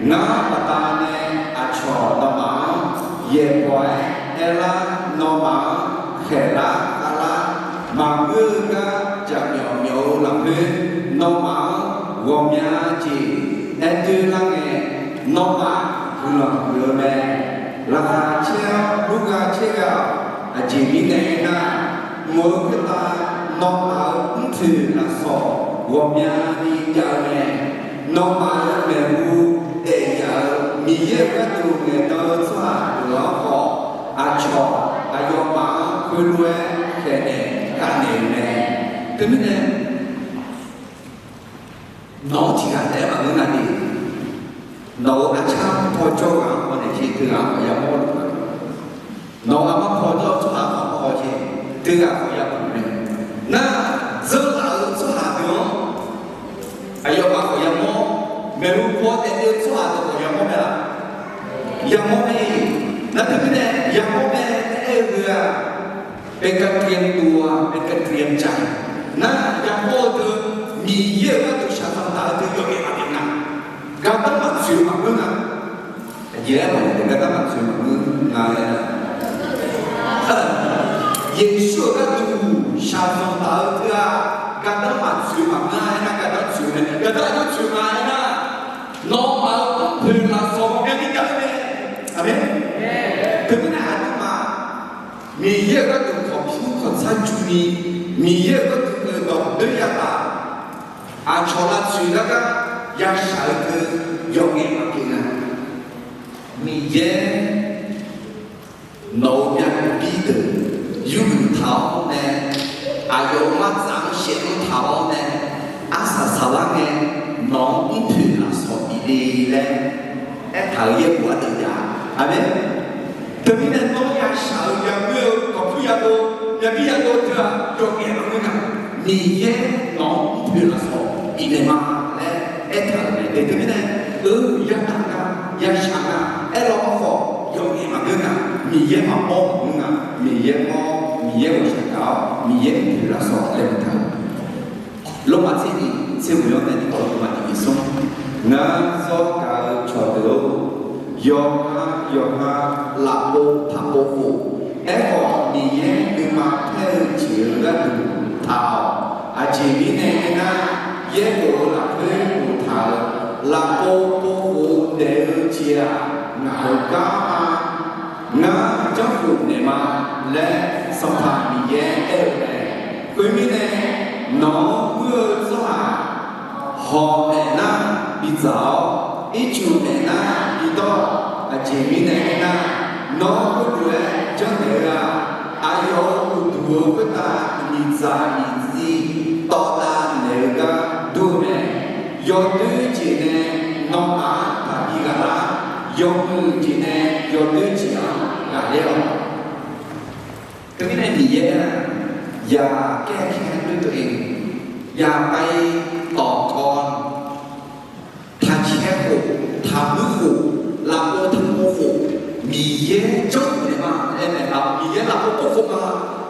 Ngar baqdanae aqcawq nawmaf-anr yaeqbawq-aer aerlar, nawmaf-anr khaeqlar khavlar, maqngeur-eu gar jaqmyawf myawf-eu lafkhoer, nawmaf-anr ghawqmya jeq aer doer lar ngae, nawmaf guiqlanq huiq-eu mae. Laqkhaq caer-awr lurgha caer ghae-awq. Aqjeq mirnae aernar, mq-euq khoertav nawmaf-euq mrpoeq lafsawq ghawqmyani jav-eu mae. Nawmaf-euq maeqhu daef yaf-euq Miqyaer-euq gharduq ngaeqdan-eu tsawrhaq deuq-anr khawf, aqcawq aqyawfmaf-anr khoerlof-aer khaeqnaeq khavnaeq-eu mae. Teumirnae nawq-anr tiqghaq taef-aer maqngeur nga de. Nawq-euq arcar paw jawr ghaq-anr paw naeq jeq teughaq-anr khawf yamawr luf-a. Nawq-euq armar paw jawr-eu tsawrhaq-anr khawf paw jeq teughaq khawf yapuq mae. Nar, dzeurlaf-eu tsawrhaq deuq-anr aqyawfmaf khawf yamawr, maeqhu paw taef-eu tsawrhaq deuq khawf yamawr mae laf? Yamawr mae. Nar teumirnae yamawr mae aer-eu heu-aq, เป็นการเตรียมตัว เป็นการเตรียมใจ nar, yamawr-eu deuq Miqyaer-euq gharduq shaqzanq taq-eu deuq yawqngaef maqbyav nga. Gardanr maqtsoeq maqngeur nga. Aqjeq aernar, gardanr maqtsoeq maqngeur nga laer, Yeqsur-euq gharduq shaqzanq taq-eu deuq-aq, gardanr maqtsoeq maqngeur-a aernar, gardanr tsoeq mae. Gardanr aqjox tsoeq nga aernar, nawmaf-euq mrpoeq lafsawq ghawqmyani jav-eu mae. Aqmeq. Teumirnae aqduimaf Miqyaer-euq gharduq kawqpyur kawqtsar juni, Miqyaer-euq gharduq dawq doer yataf, aqcawq lavtsoeq gar gar yashaq-eu deuq yawqngaef maqpyeuf nga. Miqyaer nawq-euq myavnuiv bir deuq yurgeuf taq-awr nae, aqyawf-euq martsaq-anr shaevdov taq-awr nae, arsaq saqlar ngae, nawq-anr mrpoeq lafsawq bif le laer aertaq-euq yaerbof ardeuv jav. Aqmeq. Teumirnae nawr yashaq-eu yaghoer-eu kawqpur yadov, yabir yadov teu-aq, yawqngaef maqngeur nga. Miqyaer nawq-anr mrpoeq lafsawq bifnaeq ma laer aertaq-euq mae. Teumirnae, eu, yadaq nga, yashaq nga aerlawr-awr khawf, yawqngaef maqngeur nga. Miqyaer maqmawr maqngeur nga. Miqyaer mawr, Miqyaer ghawqshaq gaq-awr, Miqyaer mrpoeq lafsawq laer maqtaq-eu Lormav tser nyiq tser ghoeq-anr nae tiqkawv lof-aer maqtiq bif smr. Ngar zawr gaq-eu cawqdeuq-or, yawqha yawqha lafpov taqpov khof, aerkhawf Miqyaer nuima paer-eu jeq-euq gharduq taq-awq. Aqjeq mirnae aernar, yaerbof-eu lafkhoer boftaq-euq lafpov pov khof daef-eu jeq-aq, ngaq-euq gar ma. Ngar janrkhof naeq ma laer Sanqpaq Miqyaer aer-eu mae. Khoermirnae, nawq-anr muir-eu tsawrhaq hawq naeq nar bidzaq-awr, ircuf naeq nar bidawr-awq. Aqjeq mirnae aernar, nawr khoerdeuq-aer janrnaeq-eu-aq, aqyawf-euq uqduq-eu khoertav miqdzaq miqdziv tawvdav naeq-eu gar dur-eu mae. Yawdoer jeq nae nawmaf-anr taqbi ghaqlar, yawmuiq jeq nae yawdoer jeq-anr ghaqler-awq. Teumirnae Miqyaer-aq, yaqkaer kaer-eu deuq-eu, yaqpav-ir tawqkawv, taqcaer khof, taqmuir khof, lafpov taqpov khof, Miqyaer janrkhof naeq ma laer aer-eu mae. Miqyaer lafpov pov khof ma,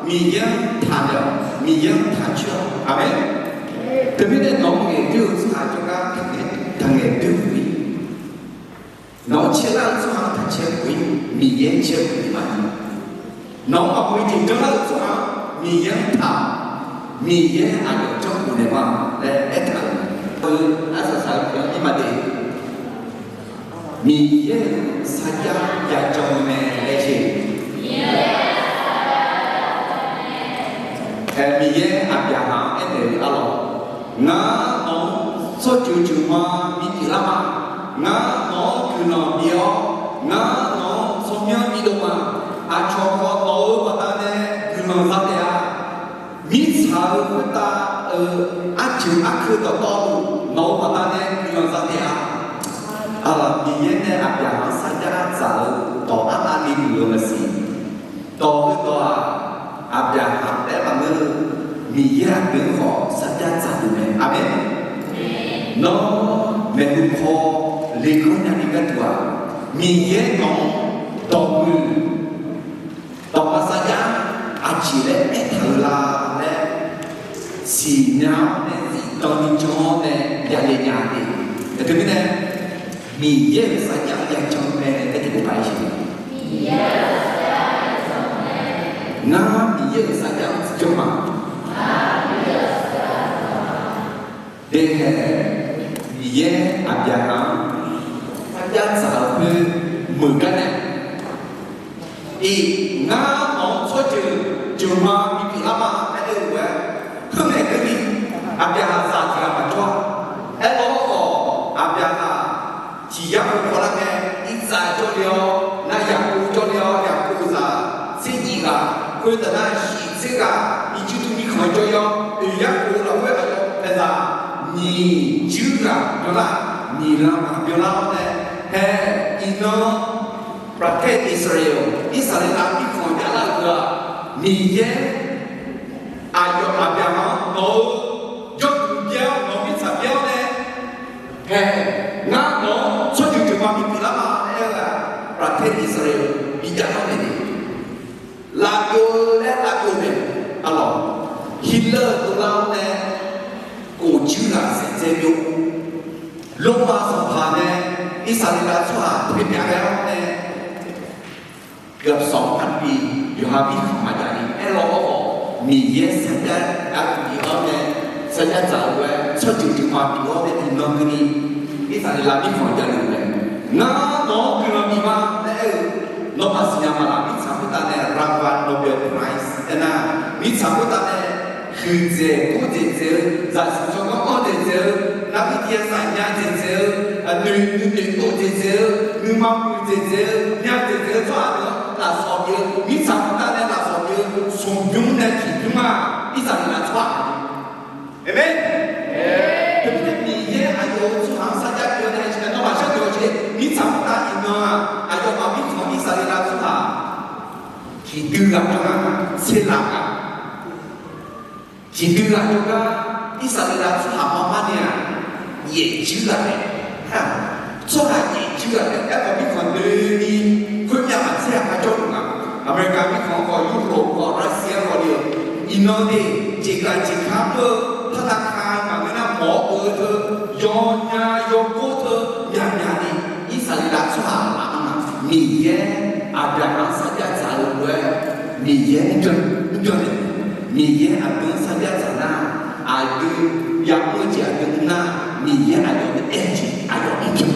Miqyaer-anr taqnaeq-awq, Miqyaer-anr taqcoer-awq. Aqmeq. Teumirnae nawq-anr ngaeqdoer-eu tsawrhaq jawrgar taqngaeq, taqngaeq doer khof-ir. Nawq-anr caelar-eu tsawrhaq-anr taqcaer khof-ir. Miqyaer caer khof naeq ma. Nawq-anr maqmuiq jeq janlar-eu tsawrhaq-anr Miqyaer-anr taq, Miqyaer aqyawf janrkhof naeq ma laer aertaq-euq mae. Arsaq saq-eu jeq-anr ir maqdaef. Miqyaer-euq sarjax ya jan-eu mae laer jeq. Aer, Miqyaer Aqbyaqhaq-anr aernaeq-eu arlawq, ngar nawq-anr tsawrjeuq jeuqma bipyeuf lar ma. Ngar nawq-anr guiqlanq bif-awr, ngar nawq-anr tsawrmyanr bidov ma. Aqcawq khawf nawq-euq baqdanae guiqlanq za taef-a. Mirtsaq-euq khoertav-euq arjeuq arkeuv dawqtawvluf nawq-euq baqdanae guiqlanq za taef-a. Arlawq, Miqyaer nae Aqbyaqhaq-anr sarjax dzaq-eu dawq arnavni muiq-eu maqsiq. Dawq heudawq-aq, Aqbyaqhaq taef-aer maqngeur-eu, Miqyaer aqdui-anr khawf sarjax dzaq-eu mae. Aqmeq. Nawr maeqhu paw leganr nyani gharduq-aq, Miqyaer nawq-anr dawq muiq, dawqma sarjax aqjeq laer aertaq-eu la laer siqnya-awr nae zifdan ni jan-awr nae yale nya-a de. Teumirnae, Miqyaer-euq sarjax ya jan mae laer tiqpov paq-aer siq. Ngar Miqyaer-euq sarjax-anr tiqjan ma. Dehae, Miqyaer Aqbyaqhaq-anr sarjax dzaq-eu khoer meuq gar nae, iq, ngar nawq-anr tsawrjeuq jeuqma bipyeuf lar ma laer aer-eu lof-aer, khoerngae keuvni Aqbyaqhaq zaq tiq ghaq maqjawr-a. Aerlawr khawf, Aqbyaqhaq tiq yar khof khawf lar ngae, Irtsav jawrle-awr nar, Yaqkov jawrle-awr, Yaqkov zaq tser nyiq ghaq, khoertav nar shiq tser ghaq, Irjirtuv mirkhanq jawr-ir-awr, oeq yar khof lafkhoer aqyawf paeqzaq nyiq juir ghaq byanlar, nyiq lan ghaq byanlar-awr nae, hae, iqnan ประเทศอิสราเอล, Irsaqleqlav mirkhanq javlar-euq heu-aq, Miqyaer aqyawf Aqbyaqhaq-anr nawq-eu jawrduq byaer-awr, nawq-eu mirtsaq byaer-awr nae, hae, ngar nawq-anr tsawrjeuq jeuqma bipyeuf lar ma laer aer-eu-aq, ประเทศอิสราเอล bijavlar naeq ni, lavbyov-eu laer lavbyov mae. Arlawq, Hitler dovlar-awr nae kof juir ghaq saef dzae byov, Lormav sanqpaq nae Irsaqleqlav tsawrhaq taeq myav ghae-awr nae, เกือบสองพันปี yawqha mirkhanq maqjav ni aerlawr-awr khawf, Miqyaer sarjax arkuv bif-awr nae, sarjax dzaq-eu lof-aer tsawrjeuq jeuqma bif-awr nae iqnan keuvni Irsaqleqlav mirkhanq javluf mae. Ngar nawq-anr guiqlanq bif ma laer aer-eu, nawmaf siqnya ma laf? Mirtsaq khoertav nae รางวัล Nobel Prize aernar, mirtsaq khoertav nae huiqdzaeq gordzaeq dzaeq-eu, zaqsiq tsawrganr anr dzaeq dzaeq-eu, navmir tiq yasaq nya dzaeq dzaeq-eu, noeq nuinoeq tov dzaeq dzaeq-eu, nuima muiq dzaeq dzaeq-eu, nya dzaeq dzaeq-eu tsawrhaq deuq-anr lafsawq bif-eu, mirtsaq khoertav nae lafsawq bif-eu smqbymr nae tiqbymr-aq, Irsaqleqlav tsawrhaq. Aqmeq. Teumirnae Miqyaer aqyawf-euq tsawrhaq-anr sarjax pyeuf-awr nae, nawmaf sharnoeq-awq jeq, mirtsaq khoertav iqnan-aq, aqyawfmaf mirkhanq Irsaqleqlav tsawrhaq tiqdui ghaq jawrgar, tser laf ghaq, tiqdui ghaq jawrgar, Irsaqleqlav tsawrhaq marmar ni-aq, yaefjuir ghaq mae. Tsawrhaq yaefjuir ghaq mae. Aerkhawf mirkhanq doeni khoermyav maqtser-aq, kharjawr luf nga. America mirkhanq-anr khawf, Europe khawf, Russia khawf le-euq, iqnan de, jeqgaq jeqkar mr-eu, ธนาคาร maqngeur nar mawq-awr beuv-eu teu, yawnya yawgor teu myaqmyaq ni, Irsaqleqlav tsawrhaq laf-anr-aq, Miqyaer Aqbyaqhaq-anr sarjax dzaq-eu lof-aer, Miqyaer mrbyan, mrbyan nae, Miqyaer aqdui-anr sarjax dzaq nar, aqdui yamr-eu jeq aqdui mr nar, Miqyaer aqyawf nae aer-eu jeq aqyawf mrbyan.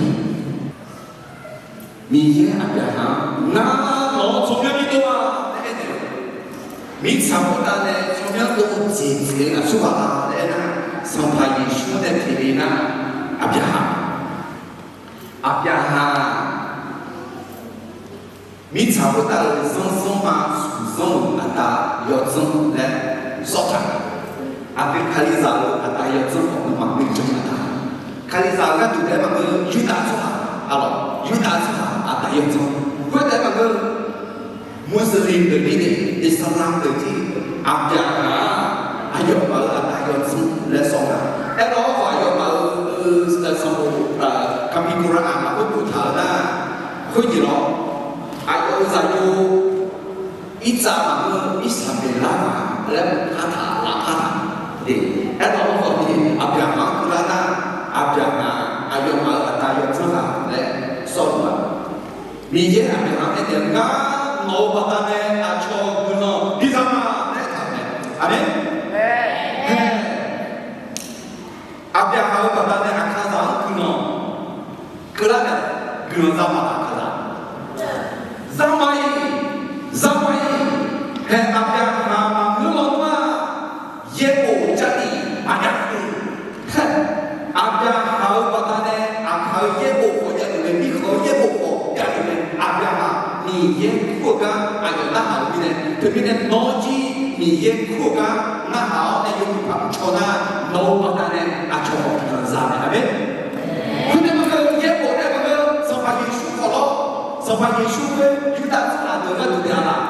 Miqyaer Aqbyaqhaq-anr, ngar nawq-anr tsawrmyanr bidov ma laer aernaeq-eu, mirtsaq khoertav nae tsawrmyanr dov-eu jeq dzaeq-eu aqsurghaq la laer aernar, Sanqpaq Yeqsur nae pyeufle nar, Aqbyaqhaq, Aqbyaqhaq mirtsaq khoertav-euq zanrzanr ma, smq zanr-euq aqda yawdzanr laer sawr taq-a. Aqdui Kalizaq-euq aqda yawdzanr khawf, nawmaf nuijan aqda, Kalizaq-euq gharduq taef-aer maqngeur, Yurdav tsawrhaq, arlawq, Yurdav tsawrhaq aqda yawdzanr, khoertav-aer maqngeur, Muslim deuq ni, Islam deuq jir, Aqbyaqhaq-aq, aqyawfmaf-euq aqda yawdzanr laer sawr nga. Aerlawr-awr khawf, aqyawfmaf-euq sanqbof, Kanpiqkora-aq lafkhoer boftaq-euq nar, khoerjeq lawr, aqyawf-euq zaqyo Irtsav maqngeur, Irsaqmeqlar-aq laer boftaq-euq lafkhoer taq-eu de. Aerlawr-awr khawf, Aqbyaqhaq-anr keuvlar nar, Aqbyaqhaq aqyawfmaf-euq aqda yawdzanr ghaq laer sawr-eu ma. Miqyaer Aqbyaqhaq-anr aernaeq-eu, ngar nawq-euq baqdanae aqcawq guiqlanq biza ma laer aertaq-euq mae. Aqmeq. Aqbyaqhaq-euq baqdanae aqkaqzaq-anr guiqlanq keuvlar naeq, Guiqlanq za maqtaq kaqzaq. Zaqmar-iq, zaqmar-iq, hae aqbyaqhaq maqngeur lawnmr-aq, yaerbof Jarlif maqjav-eu. Aqbyaqhaq-euq baqdanae aqkaq-eu yaerbof khawf javluf mae, mirkhanq-eu yaerbof khawf javluf mae. Aqbyaqhaq Miqyaer kur-eu gar aqyawf narhaq-euq mirnae, teumirnae nawr jir Miqyaer kur-eu gar narhaq-awr nae yawmuiq paq mrcaw nar, nawq-eu baqdanae aqcawq khawf guiqlanq za mae. Aqmeq. Khoernae maqngeur, yaerbof nae maqngeur, Sanqpaq Yeqsur khawf lawr, Sanqpaq Yeqsur khoer Yurdav tsawrhaq deuq gharduq daef-a laf.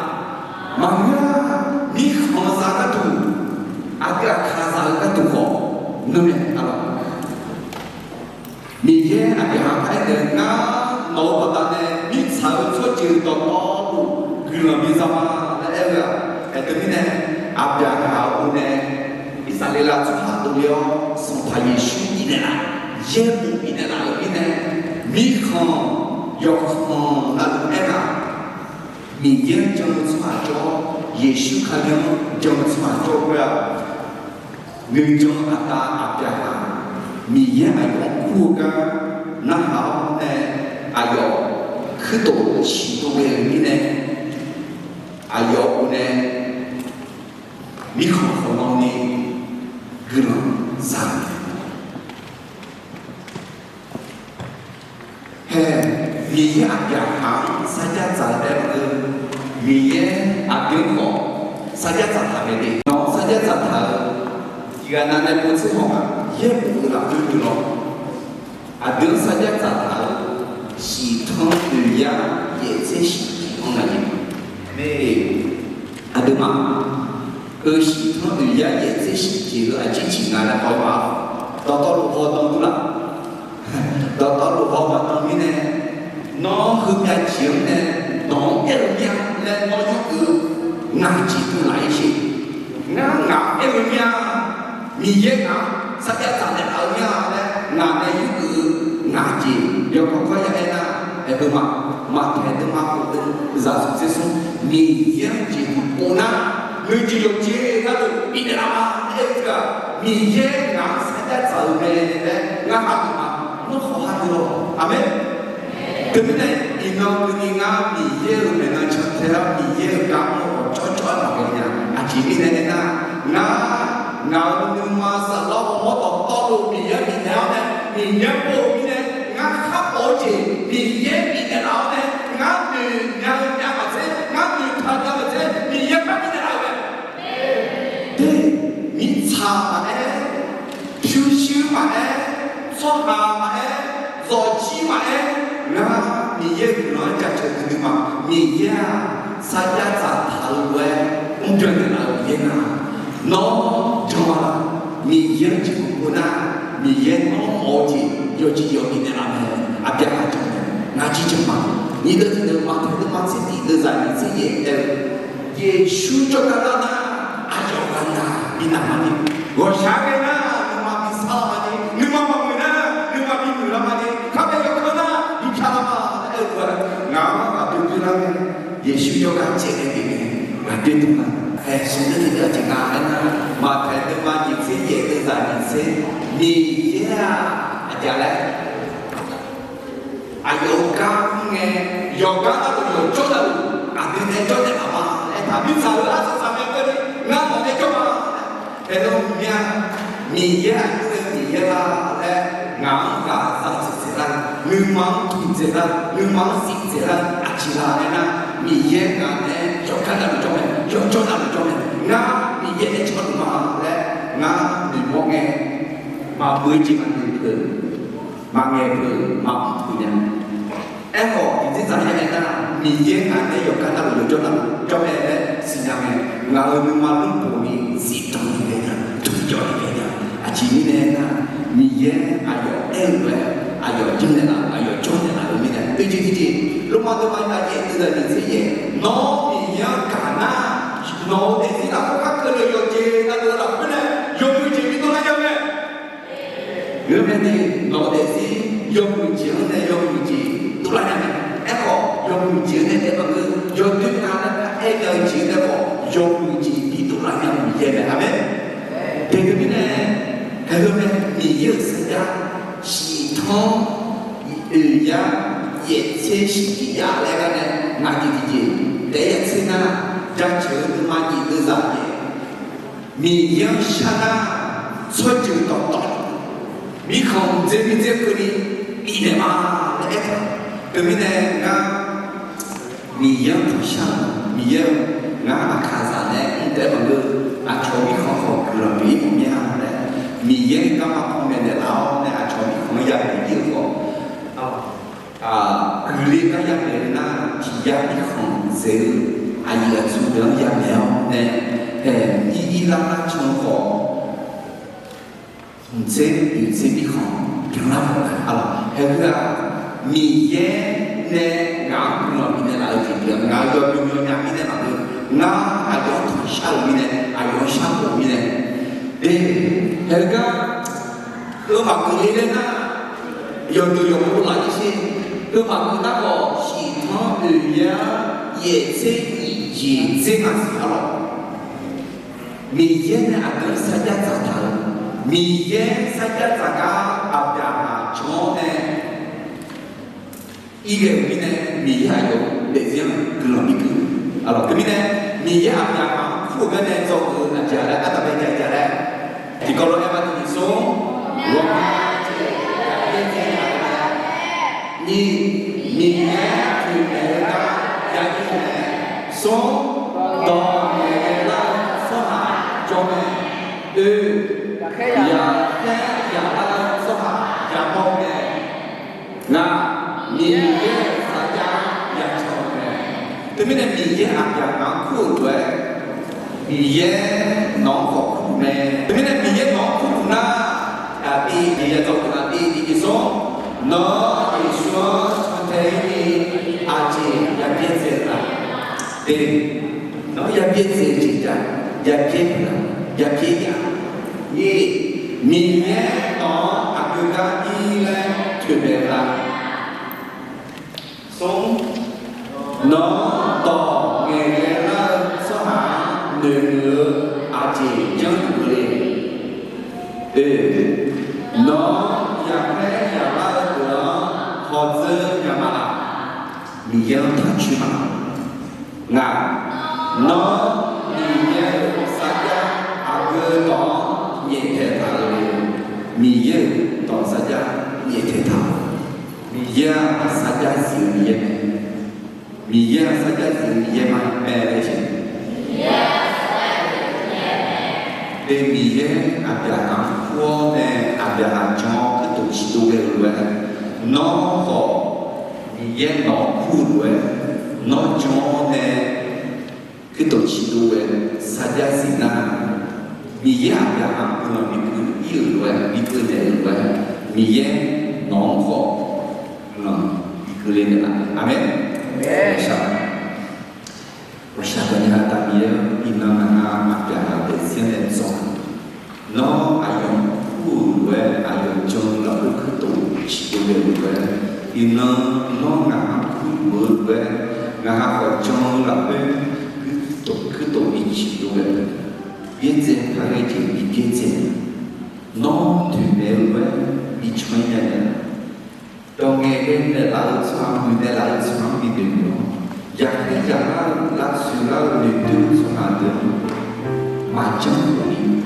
Maqngeur-a, mirkhanq za gharduq, aqdui aqkaq za-eu gharduq khawf ngeur mae-a lawq. Miqyaer aqbyaqhaq par aer-eu, ngar nawq-eu baqdanae mirtsaq-eu tsawrjeuq dawqtawvluf guiqlanq biza ma laer aer-eu-aq, aerteumirnae aqbyaqhaq-eu nae Irsaqleqlav tsawrhaq dovle-awr Sanqpaq Yeqsur bifnaeq laf, yaerbof bifnaeq laf-euq mirnae, mirkhanq yawkhanq navluf aernar, Miqyaer-anr jan-eu tsawrhaq jawr-awr, Yeqsur Kali-anr jan-eu tsawrhaq jawr-eu khoer-aq, nuijan aqda aqbyaqhaq Miqyaer aqyawf-anr kur-eu gar narhaq-awr nae, aqyawf kuirtof ciqdov ghae-euq mirnae, aqyawf-eu nae mirkhanq khawqnan ni guiqlanq za-eu hae, Miqyaer aqbyaqhaq-anr sarjax dzaq-eu taef-aer maqngeur, Miqyaer aqdui-anr khawf sarjax dzaqtaq mae de. Nawq-anr sarjax dzaqtaq-eu tiqghaq nav nae povtser haw-aq, yaerbof-eu lafkhoer dui lawr. Aqdui-anr sarjax dzaqtaq-eu shiqtanr oeq yar yaeftser shiqtanr nar-aq, aqduimaf-euq shiqtanr oeq yar yaeftser shiqjeq-eu aqjeq tiq nga laer haw-eu ma. Dawqtawvluf haw dan dur laf. Dawqtawvluf haw maqdan mirnae, nawr heumyav jeq-anr nae dawq-anr aer-eu mir-a laer nawr yurgeuf-eu ngaq jeq dmlaf-ir sher. Ngar ngaq-anr aer-eu mir-a, Miqyaer ngaq-anr sarjax dzaq naeqlaf-eu mir-a laer ngaq nae yurgeuf-eu ngaq jeq yawkawr kawr ya aer nar, aerteu ma, Maqtaeq deuvma khof deuv zaqsiq tser smr, Miqyaer-anr jeqhuq pov nar, nuijeq yawqjeq navluf bifnaeq laf-a laer aer-eu teu-aq, Miqyaer ngaq-anr sarjax dzaq-eu mae laer ngar hageuf ma. Nawr khawf hageuf lawq. Aqmeq. Teumirnae iqnan keuvni ngar Miqyaer-euq maeqnan cantae-awr Miqyaer-euq gar mr-eu khawf cawrcawr-aer maqghae nya. Aqjeq mirnae aernar, ngar ngaq-euq nuima saflar ghawrmawr dawqtawvluf Miqyaer bifnaeq-awr nae, Miqyaer pov-eu mirnae, ngar khar pov-eu jeq Miqyaer bifnaeq laf-awr nae, ngar noeq nya-eu nya maqtser, ngar noeqtaq nya maqtser, Miqyaer khar bifnaeq laf-euq mae. Te, mirtsaq maqaer, pyurshuir maqaer, tsawrhaq maqaer, zawqjir maqaer, ngar Miqyaer guiqlanq-anr jaceuq duidui ma. Miqyaer-aq, sarjax dzaqtaq-eu lof-aer mrbyan naeqlaf-euq Miqyaer nga. Nawr jan-a laf, Miqyaer-anr jeqhuq pov nar, Miqyaer nawr mawf-eu jeq yawqjeq yawq bifnaeq laf mae. Aqbyaqhaq jan mae, ngaq jir jan ma. Nyiq deuv tiq deuv Maqtaeq deuvma tser tiq deuv zaq nyiq tser yaeq aer-eu, Yeqsur jawrgar lar nar, aqyawf ghaq naq bi naq ma ni. Ghawqshaq ghae nar, nuima bi sar lar ma ni. Nuima maqmuiq nar, nuima bi muiq lar ma ni. Kharbae yawkhanr nar, bi pyar lar ma laer aer-eu lof-aer, ngaq-anr ghaqdoer doer lar ngae, Yeqsur jawrgar caev nae bif ngae, ghaqdoer dmr ma. Aer, smr deuv tiq deuv aqjeq nga aernar, Maqtaeq deuvma nyiq tser yaeq deuv zaq nyiq tser, Miqyaer-aq, aqjeq laer aqyawf-euq gar mr ngae, yawqgar navluf yawqjawr navluf aqdui nae jawrnaeq laf ma laer taq mirtsaq-euq arsaq saqmae keuvni ngar nawq nae jawr ma. Aerlawr mya, Miqyaer aqjox-aer Miqyaer lar laer ngaq-anr ghaq za tseq tseq lar, nuima-anr tuq tseq lar, nuima-anr siq tseq lar, aqjeq lar aernar, Miqyaer ngaq nae yawqgar navluf jawr mae, yawqjawr navluf jawr mae, ngar Miqyaer nae jawrluf ma laer ngar noeqmawr ngae, maqbui jeq maqnoeq peuq, maqngaeq peuq, maqmr peuq nya. Aerkhawf, tiqjeq dzaq-aer aernar, Miqyaer ngaq nae yawqgar navluf yawqjawr navluf jawr mae laer siqnya ngae, ngaq-euq nuima lmrboq ni zifdan ni ghaenya, tuqjawr ni ghaenya. Aqjeq mirnae aernar, Miqyaer aqyawf aer-eu lof-aer aqyawf janrnaeq laf, aqyawf jawrnaeq laf-eu mirnae, oejeq tiqjeq, Lormav deuvma nyiq tser yaeq, nawr Miqyaer-anr gaq nar, nawq-euq daefzir lafkhoer khar keuvle-eu yawqjeq navluf-eu lafkhoer nae yawmuiq jeq bidov lar nya mae. Ngeurmae ni, nawq-eu daefzir yawmuiq jeq-anr nae yawmuiq jeq dovlar nya mae. Aerkhawf, yawmuiq jeq-anr nae taef maqngeur, yawdoer nga laer aer nya-eu jeq-anr nae khawf yawmuiq jeq bidov lar nya-eu Miqyaer mae. Aqmeq. Teumirnae, haeq heu mae, Miqyaer-euq sarjax shiqtanr oeq yar yaeq Tershiq tiq yaf laer gar nae ngaq jeq tiqjeq taef-aer ya tser nar, jaceuq-eu nuima jeq deuvzaq jeq, Miqyaer-anr shar nar, tsawrjeuq dawqtawv mirkhanq mqdzer mirdzer keuvni bifnaeq ma laer aertaq. Teumirnae ngar Miqyaer-anr tanqshar-eu, Miqyaer-eu, ngar aqkaqzaq nae mr taef-aer maqngeur, aqcawq mirkhanq khawf guiqlanq pyeuf-ir mawf mir-a laer, Miqyaer-euq garma panmaeq naeqlaf-awr nae aqcawq mirkhanq-anr yadaef ir-eu khawf, guiqle gar yadaef-eu nar, tiq yar mirkhanq dzaeq-eu aqyuif aqtsu deuq-anr yadaef-awr nae, haeq ir ir lar lar can-eu khawf, mqdzer oeqdzer mirkhanq byanlar mawf-a. Haeq heu-aq, Miqyaer nae ngaq-anr guiqlanq bifnaeq laf-eu jeq pyeuf-a. Ngaq-euq yawbymr yawnya mirnae maqngeur, ngar aqyawf-anr tanqshar-euq mirnae, aqyawf-anr sharpov-eu mirnae. Haeq, haeq gar heu maqgeuf le laer nar, yawqdeuq yawqpov laf-ir sher. Heu maqgeuf nar khawf, shiq tanr oeq yar yaeq tser nyiq jeq dzer nga siq arlawq. Miqyaer nae aqdui-anr sarjax dzaqtaq-eu, Miqyaer sarjax dzaq gar Aqbyaqhaq jan-awr nae, irghae-euq mirnae, Miqyaer aqyawf daefzir-anr guiqlanq bikeuv. Arlawq, teumirnae, Miqyaer Aqbyaqhaq-anr kur-eu garnae dzawgeuf-eu aqjeq-a laer, ardanqbae jav-a laer, tiqkawv lof-aer ma tiqjeq smr, ghawqmya jeq yaqbyaer dzae-eu mae. Nyiq, Miqyaer toeqmaeq-eu gar yaqir-eu mae. Smr, dawq ngaeqghae lar-eu tsawrhaq jawr mae. Oe, yaqkhaer yaqlar-eu tsawrhaq yamawr-eu mae. Ngaq, Miqyaer-euq sarjax-anr yacan-eu mae. Teumirnae Miqyaer Aqbyaqhaq-anr kur-euq lof-aer, Miqyaer nawq-anr khawf kur-euq mae. Teumirnae Miqyaer nawq-anr kur-euq nar, aqdui, Miqyaer dawq-eu aqdui tiqjeq smr, nawr Yeqsur-anr cantae-ir ni aqjeq yabyaer dzae-eu la? Te, nawr yabyaer dzae-eu jeq jav, yabyaer-a, yabyaer-a. Nyiq, Miqyaer nawq-anr aqgeu gar ir laer toeqmaeq-eu la? Smr, nawr dawq ngaeqghae lar-eu tsawrhaq-anr noeqmuiq-eu aqjeq janrluf-eu le? Oe, nawr yaqkhaer yaqlar-eu deuq-anr hawdzeur nya ma laq? Miqyaer-anr tanqcoer ma laq? Ngaq, nawr Miqyaer-euq sarjax aqgeu dawq-anr nyaeftaeq taq-euq le? Miqyaer-euq dawq sarjax nyaeftaeq taq-euq. Miqyaer-aq sarjax zif-eu Miqyaer mae. Miqyaer-aq sarjax zif-eu Miqyaer mae laer siq. Te Miqyaer Aqbyaqhaq-anr kur-awr nae Aqbyaqhaq jan-awr kuirtof ciqdov ghae-euq lof-aer, nawr khawf Miqyaer nawq-anr kur-eu lof-aer, nawr jan-awr nae kuirtof ciqdov ghae sarjax zif nar, Miqyaer Aqbyaqhaq-anr guiqlanq bikeuv ir-euq lof-aer, bikeuv naeq-euq lof-aer, Miqyaer nawq-anr khawf guiqlanq bikeuv le naeqlaf. Aqmeq. Ghawqshaq dawq nya-eu Aqda Miqyaer-or, iqnan ngaq-anr Aqbyaqhaq daefzir-anr nae dzawq-eu, nawr aqyawf-anr kur-euq lof-aer, aqyawf jan-eu lafkhoer kuirtof ciqdov ghae-euq lof-aer, iqnan nawr ngaq-anr kur-euq lof-aer, ngaq-anr khawf jan-eu lafkhoer kuirtof, kuirtof bi ciqdov ghae-eu, byaerdzae par ghae jeq bi byaerdzae, nawr toeqmaeq-eu lof-aer bi can-ir nya naeq-a. Dawq ngaeqghae naeqlaf-eu tsawrhaq, muiqnaeq laf-eu tsawrhaq-anr bi noeqmuiq-awr, yaqkhaer yaqlar-eu, lavtsoeq lar-eu, noeqdoer-eu tsawrhaq deuq-anr maqjanr luf ni,